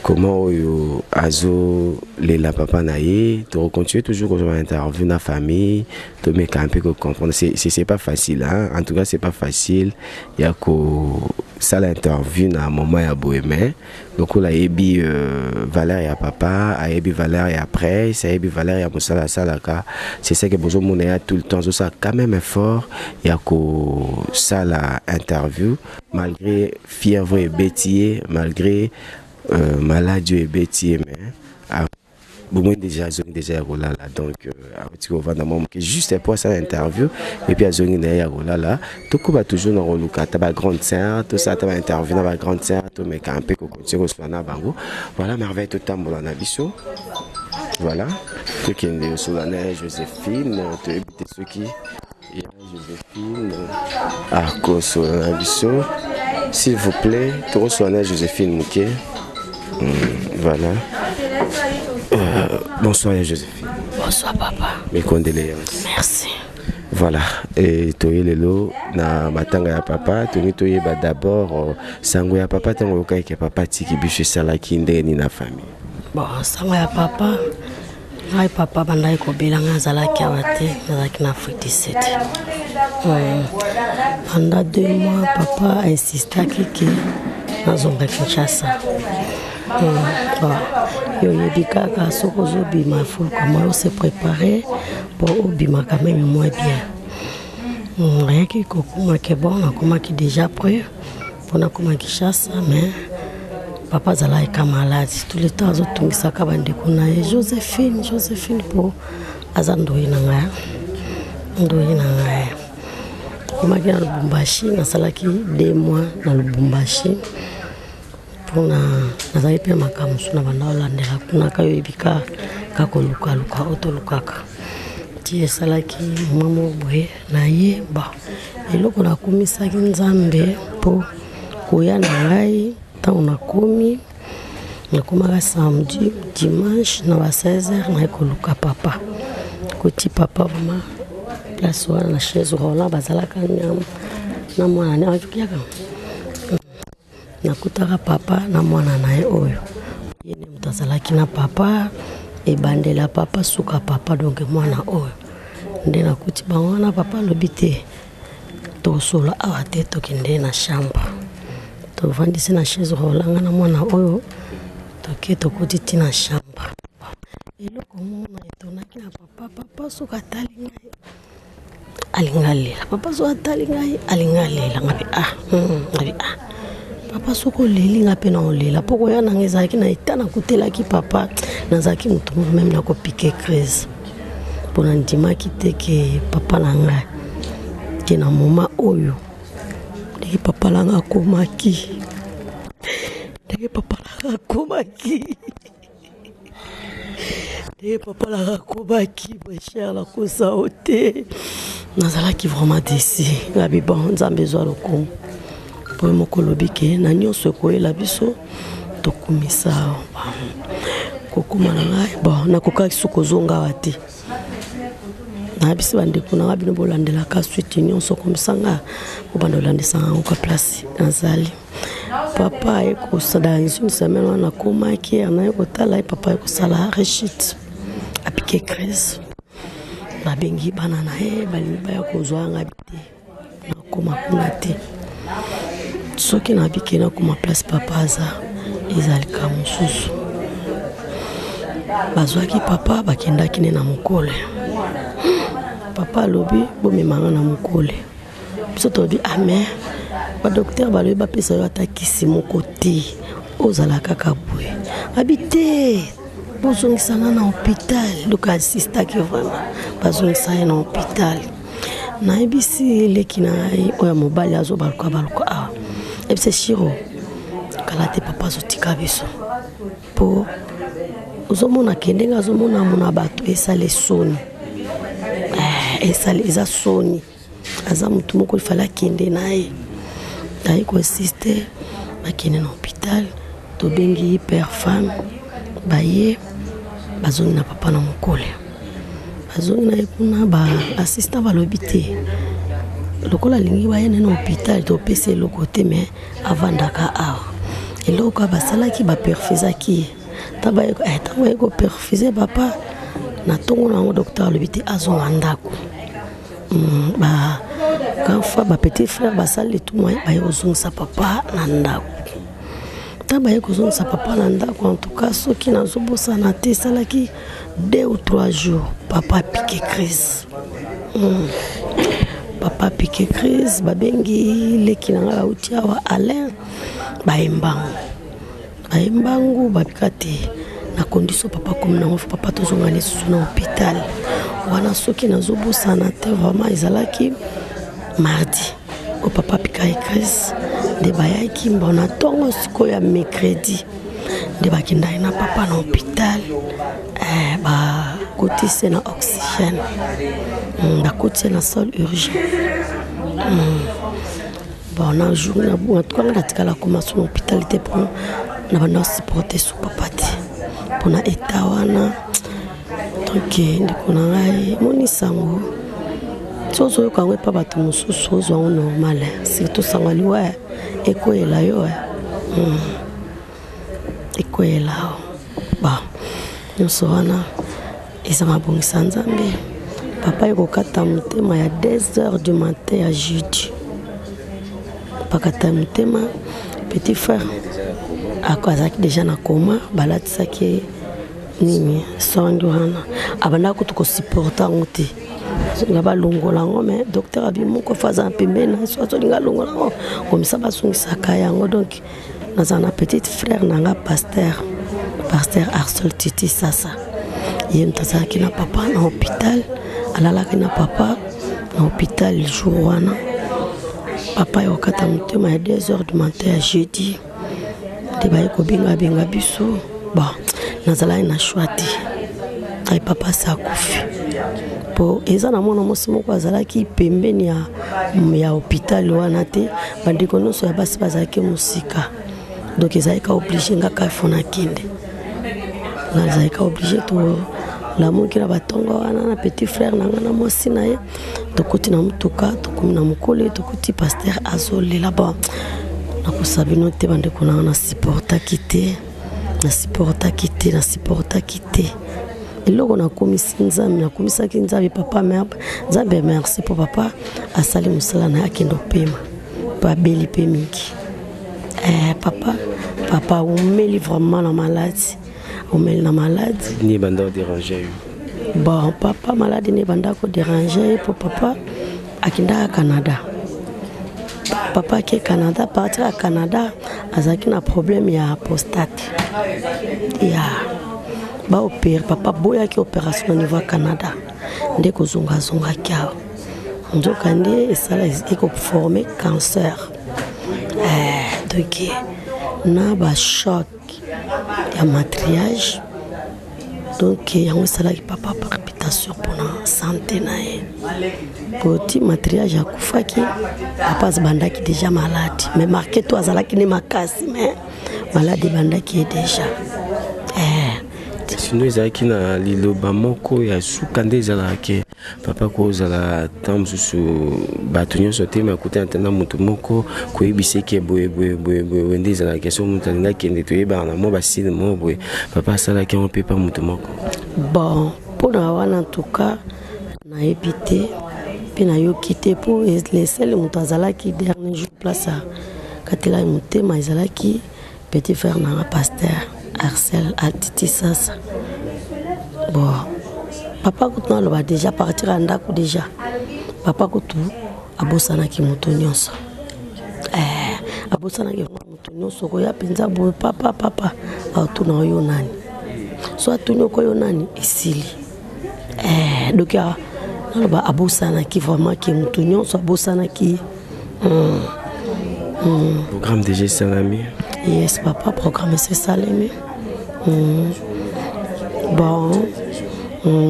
comment oyo azolela papa na ye. Tokocontinue toujours kozwa interview na famille, tomeka mpe kocomprendre. C'est pas facile, hein? En tout cas, c'est pas facile ya kosala interview na moment ya boye, mais lokola ayebi valeur ya papa, ayebi valeur ya presse, ayebi valeur ya mosala asalaka, c'est ça que bozomona ya tout le temps azosala quand même effort ya kosala interview malgré fièvre ebeti ye, malgré maladie oyo ebeti ye. Mais bomoi déjà azongi déjà ya kolala, donc awuti kovanda mwa moke juste po asala interview et puis azongi na ye ya kolala. Tokoba toujours na koluka ata bagrande sœur, tosala ata bainterview na bagrande sœur, tomeka mpe kocontinue kosola na bango. Voilà, Merveille, totambola na biso. Voilà, tokende kosola na Joséphine. Toyebi te soki Ya Joséphine akosolola na biso s'il vous plaît tokosolola na Joséphine moke voilà euh, bonsoir ya Joséphine bonsoir papa mes condoléances merci voilà et toye lelo na matanga ya papa tolingi toyeba d'abord euh, sango ya papa ntango oyokaki ke papa atiki biso esalaki ndenge nini na famille bon sango ya papa ngai papa bandaki kobela ngai azalaki awa te nazalaki na afrique du sud pendant deux mois papa ainsistaki ke nazonga kinshasa bon yo oyebi kaka soki ozobima faut kama ose prépare mpo obima quand même moins bien ayaki kokoma ke bon nakomaki déjà prêt mpo nakoma kinshasa mais papa azalaki ka malade tout le temps azotungisaka bandeko na ye joséphine joséphine mpo aza ndoyi na ngai ndoyi na ngai akomaki na lubumbashi nasalaki deux mois na lubumbashi mpona nazalaki mpe makambo mosusu na banda olandela kuna ka yoyebi ka ka kolukaluka oyo tolukaka ti esalaki mwa moko boye na ye ba eloko nakumisaki nzambe mpo koya na ngai ntango nakomi nakomaka samedi dimanche na ba 16 heures naye koluka papa koti papa vraimen place wana na chaise roland bazalaka na mwana ne ayaka nakutaka papa na mwana na ye oyo ye nde moto azalaki na papa ebandela papa suka papa donk mwana oyo nde nakuti bango wana papa alobi te tosola awa te tokende na chambre tovandisi na chaise rolanga na mwana oyo toke tokoti ti na chambre eloko moko na etonaki na papa papa soki atali ngai alingi alela papa soki atali ngai alingi alela ngabi ah ngabi ah papa soki oleli nga mpe na olela mpo koya nanga ezalaki na eta nakutelaki papa nazalaki moto moko meme nakopike crise mpo nandimaki te ke papa na ngai ke na moma oyo ndenge papa na ngai akomaki ndenge papa na ngai akomaki ndenge papa na ngai akomaki ma cher nakosa yo te nazalaki vraiment desi ngabi bon nzambe ezwa lokumu mpo ye moko olobi ke na nyonso ekoyela biso tokumisa kokoma na ngai bon nakokaki soki kozonga awa te nayebisi bandeko na ngai bino bolandelaka suite nyonso komisa nga bobanda kolandisanga yango ka place nazali papa aye kosala dans une semaine wana nakomaki anaye kotala ye papa aye kosala rechute apike crise babengi bana na ye balingi baya kozwa ngai te nakoma kuna te soki nabiki nakoma place papa aza ezalika mosusu bazwaki papa bakendaki ne na mokole papa alobi bomemanga na mokole biso tolobi amen badoktere balobi bapesa yo ata kisi moko te ozala kaka boye abi te bozongisa nga na hôpital luka asistaki vraiment bazongisa ye na hôpital nayebisi leki na ngai oyo ya mobali azobaluka baluka awa yebisa shiro kala te papa azotika biso mpo ozomona ke ndenge azomona mona bato esala soni eh, esala eza soni aza motu moko ifale akende na ye aye koassiste bakende na hôpital tobengi père femme baye bazongi na papa na mokole bazongi na ye kuna ba assistant balobi te lokola alingi baye na hôpital topesa eloko te mais avandaka awa eloko kaka basalaki baperfusaki ye ntango baye koperfuse papa na ntongo na yango docteur alobi te azonga ndako ba grand frère ba petit frère basali tout moyen baye kozongisa papa na ndako ntango baye kozongisa papa na ndako en tout cas soki nazobosana te esalaki deux ou trois jours papa apike crise papa apike crise babengi leki na ngai bauti awa alain baye mbango baye mbangu babika te na condition papa komi nango papa tozonga lisusu na hôpital wana soki nazobosana te vraiment ezalaki mardi oyo papa apikaki crise nde bayaki mbo na ntongo sikoyo ya mercredi nde bakendaki na papa na hôpital eh, bakotisi na oxygène. oxygène. Bakoti ye na salle urgent. Bon, na jour na en tout cas nga natikala koma so na hôpital te mpo na banda supporter so papa te mpona état wana. Donc ndeko na ngai, moni sango so ozoyoka yango epa bato mosusu, ozwa yango normal, surtout sango ya liwa ekweyela yo, ekweyela yo. Bon, nyonso wana eza mabongisa Nzambe. Papa ekokata motema ya 2 heures du matin ya jeudi, pakata motema. Petit frère azalaki déjà na coma, balatisaki ye nini, sonde wana, abandaka kutu kosupporter yango te, azolinga balongola yango, mais docteur abi moko fo aza na pembeni na so, azolinga alongola yango komisa basungisaka yango. Donc nazala na petite frère na nga, pasteur Arsol Titi Sasa. Ye moto azalaki na papa na hôpital, alalaki na papa na hôpital jour wana papa ekokata motema ya 2 heures du matin ya jeudi. Nde baye kobengabenga biso. Bon, nazalaki na choix te, ai papa asi akufi, po eza na mwana mwasi moko azalaki pembeni ya hôpital wana te. Bandeko nyonso ya basi bazalaki mosika, donc ezalaki ka obligé nga ka fo nakende. Nazalaki ka obligé. Tolamuki na batongo wana na petit frère na nga na mwasi na ye, tokoti na motuka, tokomi na mokolo, tokuti pasteur azolela. Bon, nakosa bino te, bandeko na nga, nasupportaki te, nasupportaki te, nasupportaki te. Eloko nakomisi Nzambe, nakomisaki Nzambe, papa Nzambe merci mpo papa asali mosala na ye, akende opema, mpo abeli mpe mingi. Papa umeli vraiment na maladi, umeli na maladi. Nini banda odéranger yo? Bon, papa maladi ne ebanda kodéranger ye mpo papa akendaka Canada. Papa ake Canada, partir ya Canada azalaki na problème ya prostate ya baopérer. Papa boyaki opération na niveau ya Canada, nde kozongazongaki awa, nzoka nde esala ekoformer cancer. Donc na bachoc ya matriage, donc yango esalaki papa palpitation mpona santé na ye. Poti matriage akufaki, papa abandaki déjà maladi, mais marke to azalaki ne makasi, mais maladi ebandaki ye déjà. Sinon ezalaki na liloba moko ya suka nde ezalaka papa kozala ntango mosusu bato nyonso te, me akutana te na moto moko koyebisa eke boye boye boye boye nde ezalaka. So moto alingi akende, toyebaka na mwa basine moko boye, papa asalaki yango mpe pa moto moko. Bon, mpona wana en tout cas nayebi te mpe nayoki te, mpo lesele moto azalaki dernier jour place akatelaki motema ezalaki petit frère nanga, pasteur Arcel Altiti Sasa. Bon, papa kutu naloba déjà partir ya ndako déjà, papa kutu abosanaki moto nyonso, abosanaki moto nyonso. Koya mpenza boye, papa papa atuna oyo nani, so atuni okoyo nani, esili. Donc naloba abosanaki vraiment ke moto nyonso abosanaki. Programme déjà esalami? Yes papa, programme esi esalemi. Bon,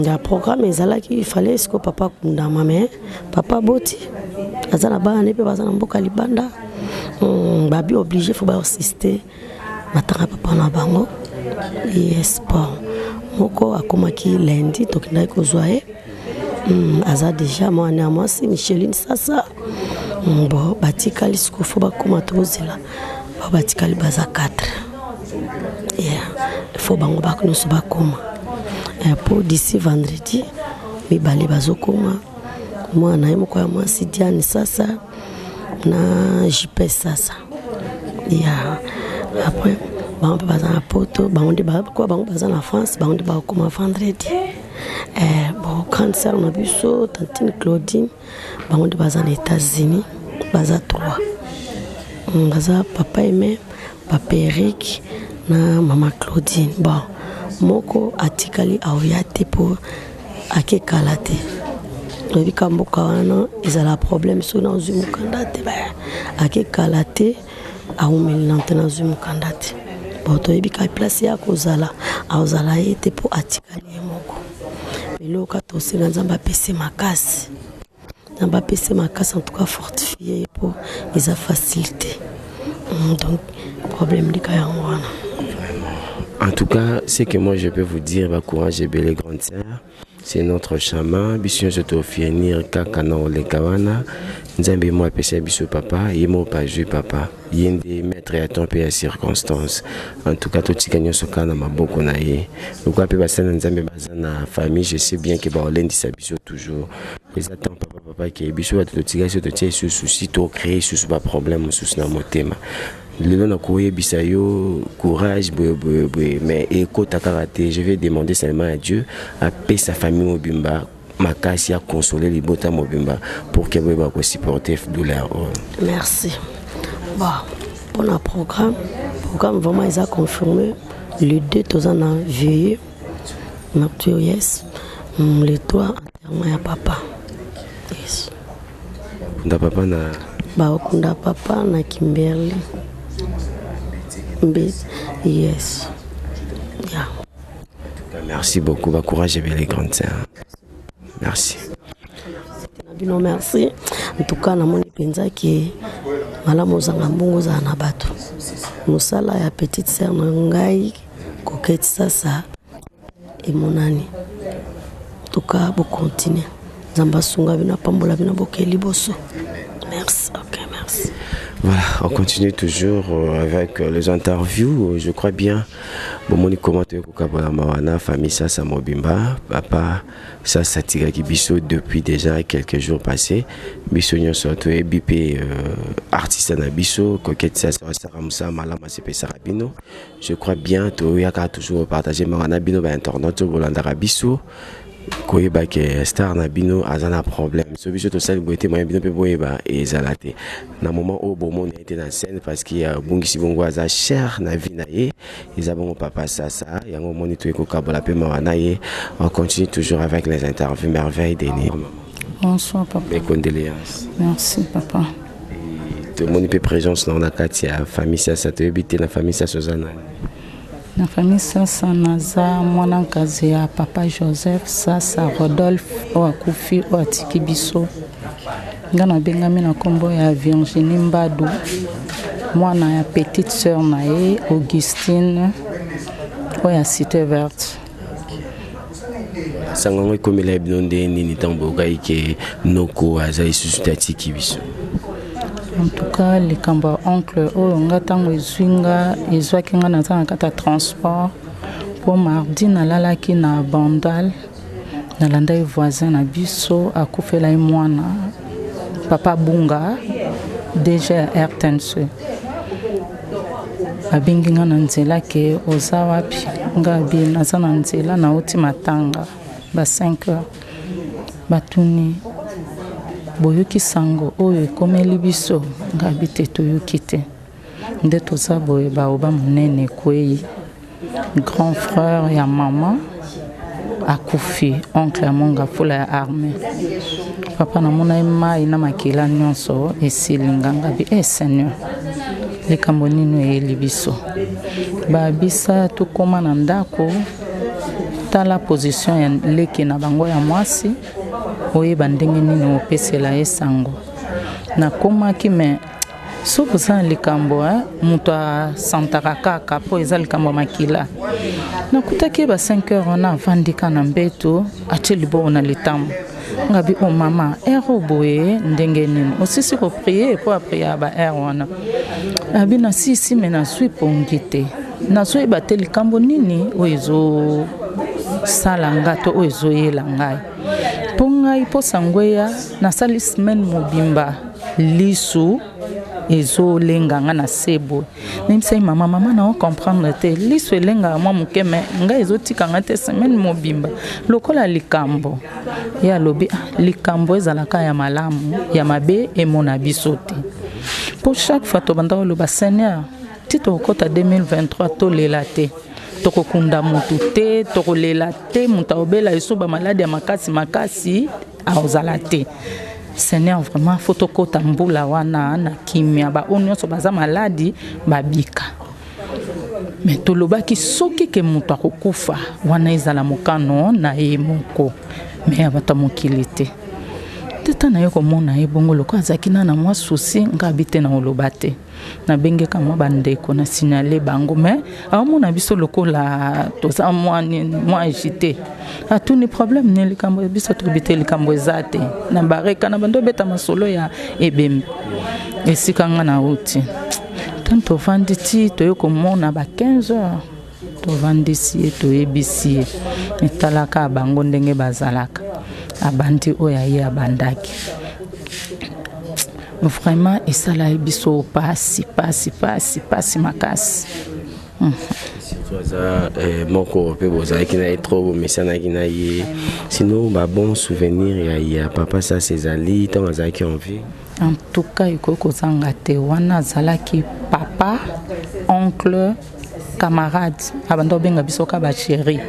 ya programme ezalaki, il fallait siko papa akundama, mais papa boti aza na bana ne mpe baza na mboka libanda, babi obligé fo baassister matanga papa na bango. Yes, bon, moko akomaki lundi, tokendaki kozwa ye, aza déjà mwana ya mwasi Micheline Sasa. Bon, batikali sikoyo fo bakóma, tozela bao batikali baza 4. Yeah. Fo bango nyonso bakóma po d'ici vendredi mibale bazokóma, mwana ye moko ya mwasi Diane Sasa na Jipe Sasa. Ya après bango mpe baza na Poto, bango nde kwa bango baza na France, bango nde bakokóma vendredi. Bon, grande sœur na biso tantine Claudine, bango nde baza na États-Unis, baza 3, baza papa Aime, papa Eric na mama Claudine. Bon, moko atikali aoya te mpo akekala te, oyebi ka mboka wana ezala problème soki nazwi mokanda te, akekala te, aumeli na te, nazwi mokanda te. Bon, toyebi ka place ya kozala, akozala ye te mpo atikali ye moko. Eloko kaka tosenga Nzambe apese makasi. Nzambe apese makasi en tout cas fortifie ye mpo eza facile te. Donc problème lika yango wana. En tout cas, ce que moi je peux vous dire, bah, courage et belle grande sœur, c'est notre chemin. Biso nyonso tofinir kaka na oleka wana. Nzambe mo apesa biso papa, ye mo pa zwi papa. Ye nde maître ya temps pe ya circonstance. En tout cas, totika nyonso kaka na maboko na ye. Lokola pe basali na Nzambe baza na famille, je sais bien que baolendisa biso toujours. Eza temps papa papa ke biso bato totika biso totia lisusu souci, to créer lisusu ba problème mosusu na motema. Lelo nakoyebisa yo courage boye boye boye, mais ekota kaka te. Je vais demander seulement à Dieu apesa famille mobimba makasi ya consoler libota mobimba pour que boyeba kosupporter douleur oyo. Merci. Bon, pour le programme, programme vraiment ils a confirmé le 2 toza na veillée nocturne, yes. Le 3 enterrement ya papa. Yes. Kunda papa na bakunda papa na Kimberley. Mbe, yes. Yeah. Merci beaucoup, ba courage et les grandes sœurs. Merci. Bino merci. En tout cas, namoni penza ke malamu ozanga mbongo ozala na bato. Mosala ya petite sœur na ngai Coquette Sasa emonani. En tout cas, bo continuer. Nzambe asunga bino, apambola bino, bokei liboso. Merci. Ok, merci. Voilà, on continue toujours avec les interviews. Je crois bien, bomoni comment toyei kokabola mawa na famille Sasa mobimba. Papa Sasa atikaki biso depuis déjà quelques jours passés. Biso nyonso toyebi mpe artiste na biso Coquette Sasa asaka mosala malamu, asepesaka bino. Je crois bien toyaka toujours partager mawa na bino ba internautes oyo bolandaka biso, koyeba ke star na bino aza na problème. So biso tosali boye te, moyen bino mpe boyeba ezala te. Na moment oyo bomoni ye te na scène parce que abungisi bongo aza cher na vie na ye, eza bongo papa Sasa. Yango omoni toye kokabola mpe mawa na ye. On continue toujours avec les interviews. Merveille Denis. Bonsoir papa. Mes condoléances. Merci papa. Tomoni mpe présence na na kati ya famille Sasa, toyebi te na famille Sasa oza nani? Na famille Sasa naza mwana nkazi ya papa Joseph Sasa Rodolphe oyo akufi, oyo atiki biso. Nga nabengami na nkombo ya Virginie Mbadu, mwana ya petite sœur na ye Augustine oyo ya Cité Verte. Sango yango ekomela bino nde nini ntango boyokaki ke noko aza lisusu te, atiki biso? En tout cas, likambo ya oncle oyo nga ntango ezwi nga, ezwaki nga naza na kati ya transport mpo mardi nalalaki na Bandal, nalandaki voisin na biso akufelaki mwana papa Bunga DG ya RTNC. Abengi nga na nzela ke oza wapi? Nga abi naza na nzela, nauti matanga ba 5 heures. Batuni boyoki sango oyo ekomeli biso? Nga abi te, toyoki te. Nde toza boye baoba monene ekwei, grand frère ya mama akufi, oncle ya Monga Fula ya armée. Papa namonaki mai na makila nyonso esili nga. Ngabi eh Seigneur, likambo nini eyeli biso? Babisa tokóma na ndako, tala position ya leki na bango ya mwasi, oyeba ndenge nini opesela ye sango. Nakomaki me soki oza na likambo, moto asantaka kaka mpo eza likambo ya makila. Nakutaki ye ba 5 heures wana avandika na mbeto, atie liboko na litambo. Ngabi o mama, heure oyo boye ndenge nini osisi koprier? Mpo aprier ba heure wana. Abi nasisi me nazwi pongi te, nazoyeba te likambo nini oyo ezosala nga to oyo ezoyela ngai. Mpo ngai mposa ngweya nasali semaine mobimba, lisu ezolenga nga na se boye. Nayebisaki mama, mama na comprendre te, lisu elengaka mwa moke me ngai ezotika nga te semaine mobimba lokola likambo. Ye alobi ah, likambo ezalaka ya malamu ya mabe emona biso te. Mpo chaque fois tobanda koloba Seigneur, ti tokokɔta 2023 tolela te, tokokunda motu te, tokolela te, moto akobela eso bamaladi ya makasi makasi akozala te. Seigneur, vraiment faut tokɔta mbula wana na kimia, baoyo nyonso baza maladi babika. Me tolobaki soki ke moto akokufa wana ezala mokano na ye moko, me ya bato ya mokili te. Tata na ye komona ye bongo lokola azalaki na na mwa susi, nga abi te na koloba te. Nabengeka mwa bandeko na signale bango, me aomona biso lokola toza mwa nini, mwa agite. Atuni problème ne likambo biso toyebi te, likambo eza te. Na bareka na bando obeta masolo ya ebembe esika nga nauti. Ntango tovandi ti toye komona ba 15 heures, tovandisi ye, toyebisi ye etalaka bango ndenge bazalaka. Abandi oyo aye abandaki vraiment esala ye biso pasi pasi pasi pasi makasi. Surtout aza eh, moko mpe bozalaki na ye trop, bomesanaki na ye. Sinon ba bon souvenir ya, ya papa Sasa ezali ntango azalaki en vie? En tout cas ekoki kozanga te, wana azalaki papa, oncle, camarade, abanda kobenga biso ka bachéri.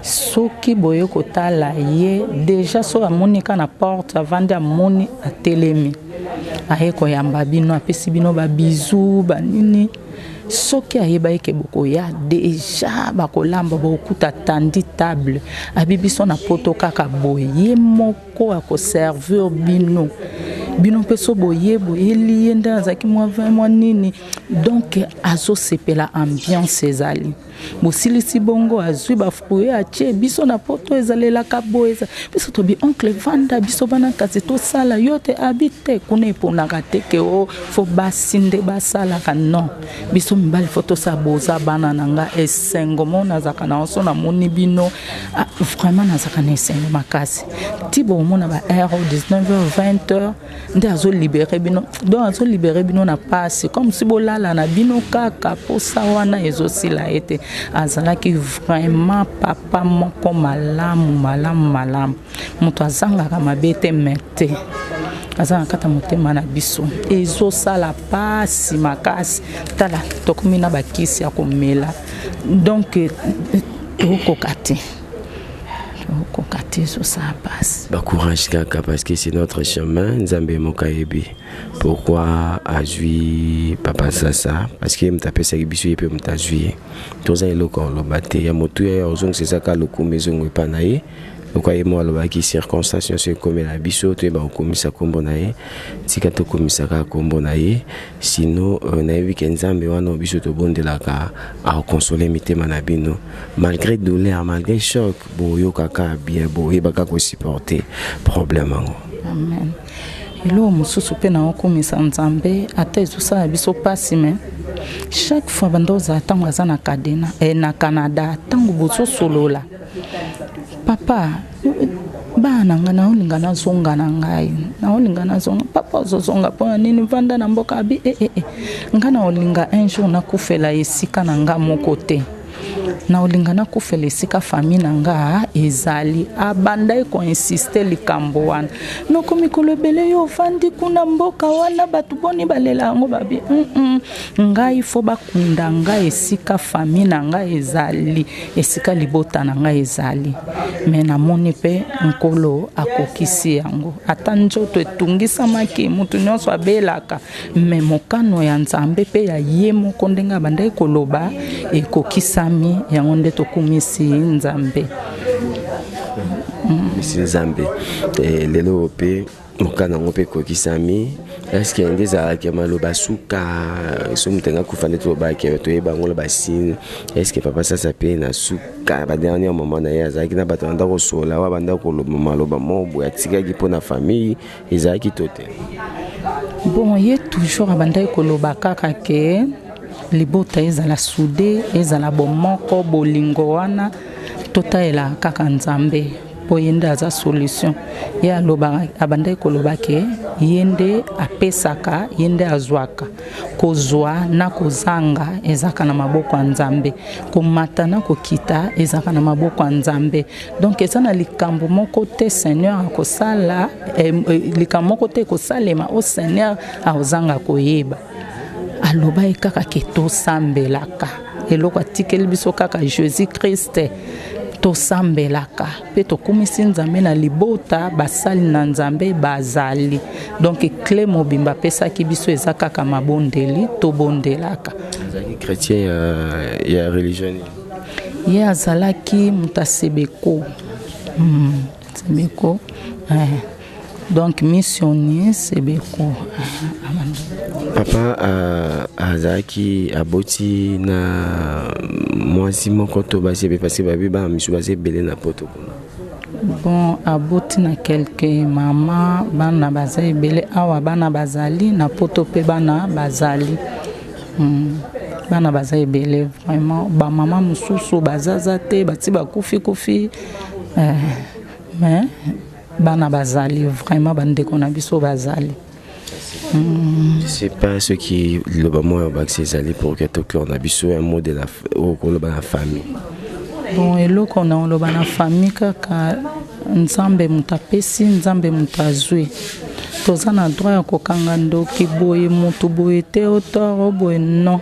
Soki boye kotala ye déjà, soki amoni ka na porte avandi, amoni atelemi, aye koyamba bino, apesi bino babizu banini. Soki ayeba eke bokoya deja, bakolamba, bokokuta tandi table, abi biso na poto kaka boye, ye moko akoservir bino. Bino mpe so boye boyeli ye nde azalaki mwa vin mwa nini, donc azosepela, ambiance ezali. Bosilisi bongo, azwi bafruit atie. Biso na poto ezalelaka boye, biso tobi oncle vanda, biso bana kasi tosala yo te. Abi te, kuna eponaka te ke o fo basi nde basalaka, non, biso mibali fo tosala. Boza bana na nga, esengo mo nazalaka na so namoni bino, ah, vraiment nazalaka na esengo makasi. Ti bomona ba heure 19 h 20 h nde azolibere bino, donc azolibere bino na pasi comme si bolala na bino kaka posa wana ezosila ye te. Azalaki vraiment papa moko malamu malamu malamu, moto azangaka mabe te, me te aza na kati ya motema na biso. Ezosala pasi makasi, tala tokomi na bakisi ya komela, donc tokoka te, tokoka te, ezosala pasi. Bacourage kaka, parce que c'est notre chemin. Nzambe moko ayebi pourquoi azwi papa Sasa, parce que ye moto apesaki biso ye mpe moto azwi ye. Toza eloko oloba te ya motuya ya ozongisa, ezaka lokumu ezongo epa na ye. Lokola ye moko alobaki, circonstance nyonso ekomela biso, toyeba kokomisa nkombo na ye. Tika tokomisa kaka nkombo na ye. Sino euh, nayebi ke Nzambe wana biso tobondelaka akokonsole mitema na bino malgré douleur, malgré choc boyokaka bien, boyebaka kosupporter problème yango. Amen. Eloko mosusu mpe naokumisa Nzambe, ata ezosala biso mpasi, me chaque fois banda ozala ntango aza na kadena eh, na Canada, ntango bozosolola, papa bana na ngai, naolinga nazonga na ngai, naolinga nazonga. Papa, ozozonga mpona nini? Vanda na mboka. Abi eh, eh, eh. Ngai naolinga un jour nakufela esika na ngai moko te, naolinga nakufela esika famille na nga ezali. Abandaki koinsiste likambo wana. Noko, mikolo ebele yo ovandi kuna, mboka wana bato boni balela yango? Babi mm -mm. Ngai fo bakunda ngai esika famille na ngai ezali, esika libota na ngai ezali. Me namoni mpe Nkolo akokisi yango, ata nzoto etungisamaki, moto nyonso abelaka, me mokano ya Nzambe mpe ya ye moko ndenge abandaki koloba ekokisami. Yango nde tokumisi Nzambe. Misi Nzambe eh, lelo mpe mokano yango mpe ekokisami. Eske nde ezalaki maloba suka so moto anga kufa nde tolobaki toyeba yango na basine? Eske papa Sasa mpe na suka badernier moment na ye azalaki na bato banda kosola wa banda koloba maloba moko boye atikaki mpo na famille ezalaki to te? Bon, ye toujours abandaki koloba kaka ke libota ezala sude, ezala bomoko, bolingo wana totalela kaka Nzambe mpo ye nde aza solution. Ye alobaka, abandaki koloba ke ye nde apesaka, ye nde azwaka. Kozwa na kozanga ezalaka na maboko ya Nzambe, komata na kokita ezalaka na maboko ya Nzambe. Donc eza na likambo moko te Seigneur akosala eh, eh, likambo moko te ekosalema o Seigneur akozanga koyeba. Aloba ye kaka ke tosambelaka, eloko atikeli biso kaka Jésus Christ. Tosambelaka mpe tokumisi Nzambe na libota, basali na Nzambe bazali. Donc clé mobimba apesaki biso eza kaka mabondeli, tobondelaka. Azalaki chrétien ya religion nini? Ye azalaki moto ya Sebeko. Sebeko. Donc missionnaire Sebeko. Papa azalaki aboti na mwasi moko to basi ebe, parce que babi bana misu baza ebele na poto kuna. Bon, aboti na quelque mama, bana baza ebele awa, bana bazali na poto mpe bana bazali. Bana baza ebele vraiment, bamama mosusu bazaza te, bati bakufi kufi, mais bana bazali vraiment, bandeko na biso bazali. Je sais pas ce qui liloba moko bakisi ezali pour que toclore na biso, un mot de la oyo koloba na famille. Bon, eloko na oloba na famille, kaka Nzambe moto apesi, Nzambe moto azwi. Toza na droit ya kokanga ndoki boye, motu boye te, otoro boye, non.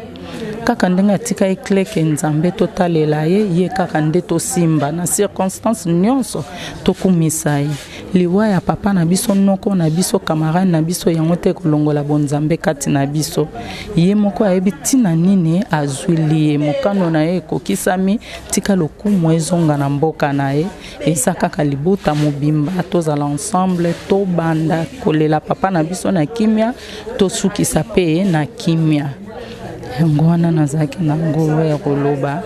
Kaka ndenge atika ye kleke, Nzambe totalela ye, ye kaka nde tosimba na circonstance nyonso, tokumisa ye. Liwa ya papa na biso, noko na biso, camarade na biso, yango te kolongola bonzambe kati na biso. Ye moko ayebi ntina nini azwili ye, mokano na ye ekokisami. Tika lokumu ezonga na mboka na ye. Eza kaka libota mobimba tozala ensemble, tobanda kolela papa na biso na kimia, tosukisa mpe na kimia. Yango wana nazalaki nango ya koloba.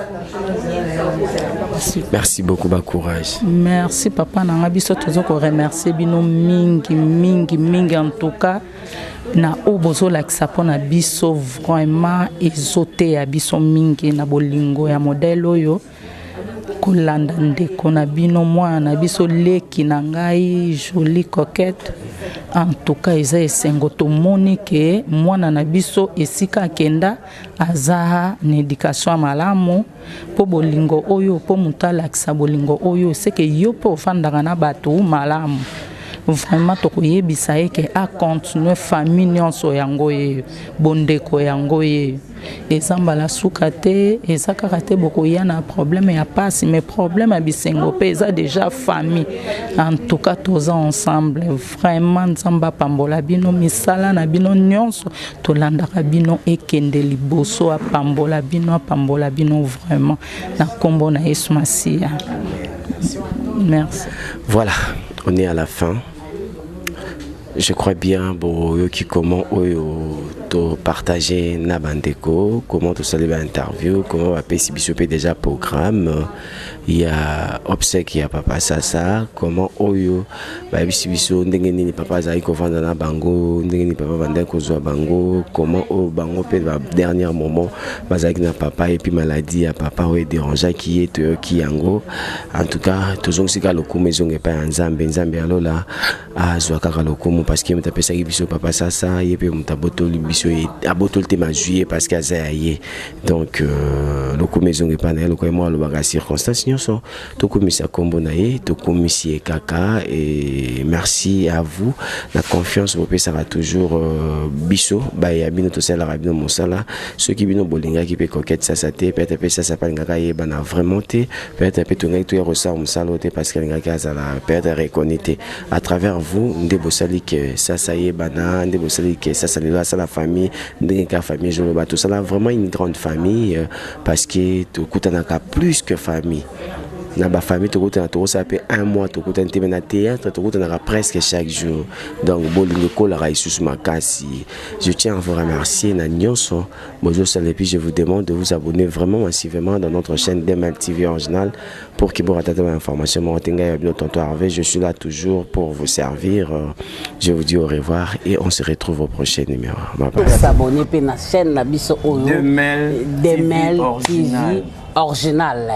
Merci beaucoup, ba courage. Merci papa na nga. Biso toza koremercier bino mingi mingi mingi, en tout cas na oyo bozolakisa mpona biso, vraiment ezoteya biso mingi na bolingo ya modèle oyo. Kolanda ndeko na bino, mwana na biso, leki na ngai, Jolie Coquette, en tout cas eza esengo. Tomoni ke mwana na biso, esika akenda, aza na éducation ya malamu, mpo bolingo oyo, mpo moto alakisa bolingo oyo, seke yo mpe ofandaka na bato malamu. Vraiment tokoyebisa ye ke acontinue. Famille nyonso yango ye, bondeko yango ye. Eza mbala suka te, eza kaka te bokoya na problème ya pasi, mais problème ya bisengo mpe eza déjà famille. En tout cas toza ensemble vraiment. Nzambe apambola bino, misala na bino nyonso tolandaka bino ekende liboso. Apambola bino, apambola bino vraiment na nkombo na Yesu Masiya. Merci. Voilà, on est à la fin. Je crois bien boyoki comment oyo topartage na bandeko, comment tosali bainterview, comment bapesi biso mpe déjà programme ya obsèque ya papa Sasa, comment oyo bayebisi biso ndenge nini papa azalaki kovanda na bango, ndenge nini papa bandaki kozwa bango, comment oyo bango mpe ba dernier moment bazalaki na papa, et puis maladie ya papa oyo edérangeaki ye, toyoki yango. En tout cas tozongisi kaka lokumu ezonga epai ya Nzambe. Nzambe ya lola azwa kaka lokumu, parce que moto apesaki biso papa Sasa, ye mpe moto abotoli biso, abotoli te, mazwi ye parce que aza ya ye. Donc lokumu ezonga epai na ye. Lokola ye moko alobaka, circonstance nyonso tokumisa nkombo na ye, tokumisi ye kaka. Et merci à vous na confiance bopesaka toujours biso baya bino, tosalaka bino mosala. Soki bino bolingaki mpe Coquette Sasa te, peut-être mpe Sasa mpe alingaki ayebana vraiment te, peut-être mpe tongaki toya kosala mosala oyo te, parce que alingaki azala peut-être reconnu te. À travers vous nde bosali ke Sasa yebana, nde bosali ke Sasa lelo asala famille ndenge kaka famille ezoloba. Tosala vraiment une grande famille, parce que tokutanaka plus que famille. Na bafamille tokutana, tokosala mpe un mois tokutani te, me na théâtre tokutanaka presque chaque jour. Donc bolingo ekolaka lisusu makasi. Je tiens à vous remercier na nyonso bozosala, et puis je vous demande de vous abonner vraiment massivement dans notre chaîne DML TV Original pour que boratata information moko te. Ngai ya bino tonton Hervé, je suis là toujours pour vous servir. Je vous dis au revoir et on se retrouve au prochain numéro. Bye bye. S'abonner mpe na chaîne na biso oyo. Demel. Demel TV Original.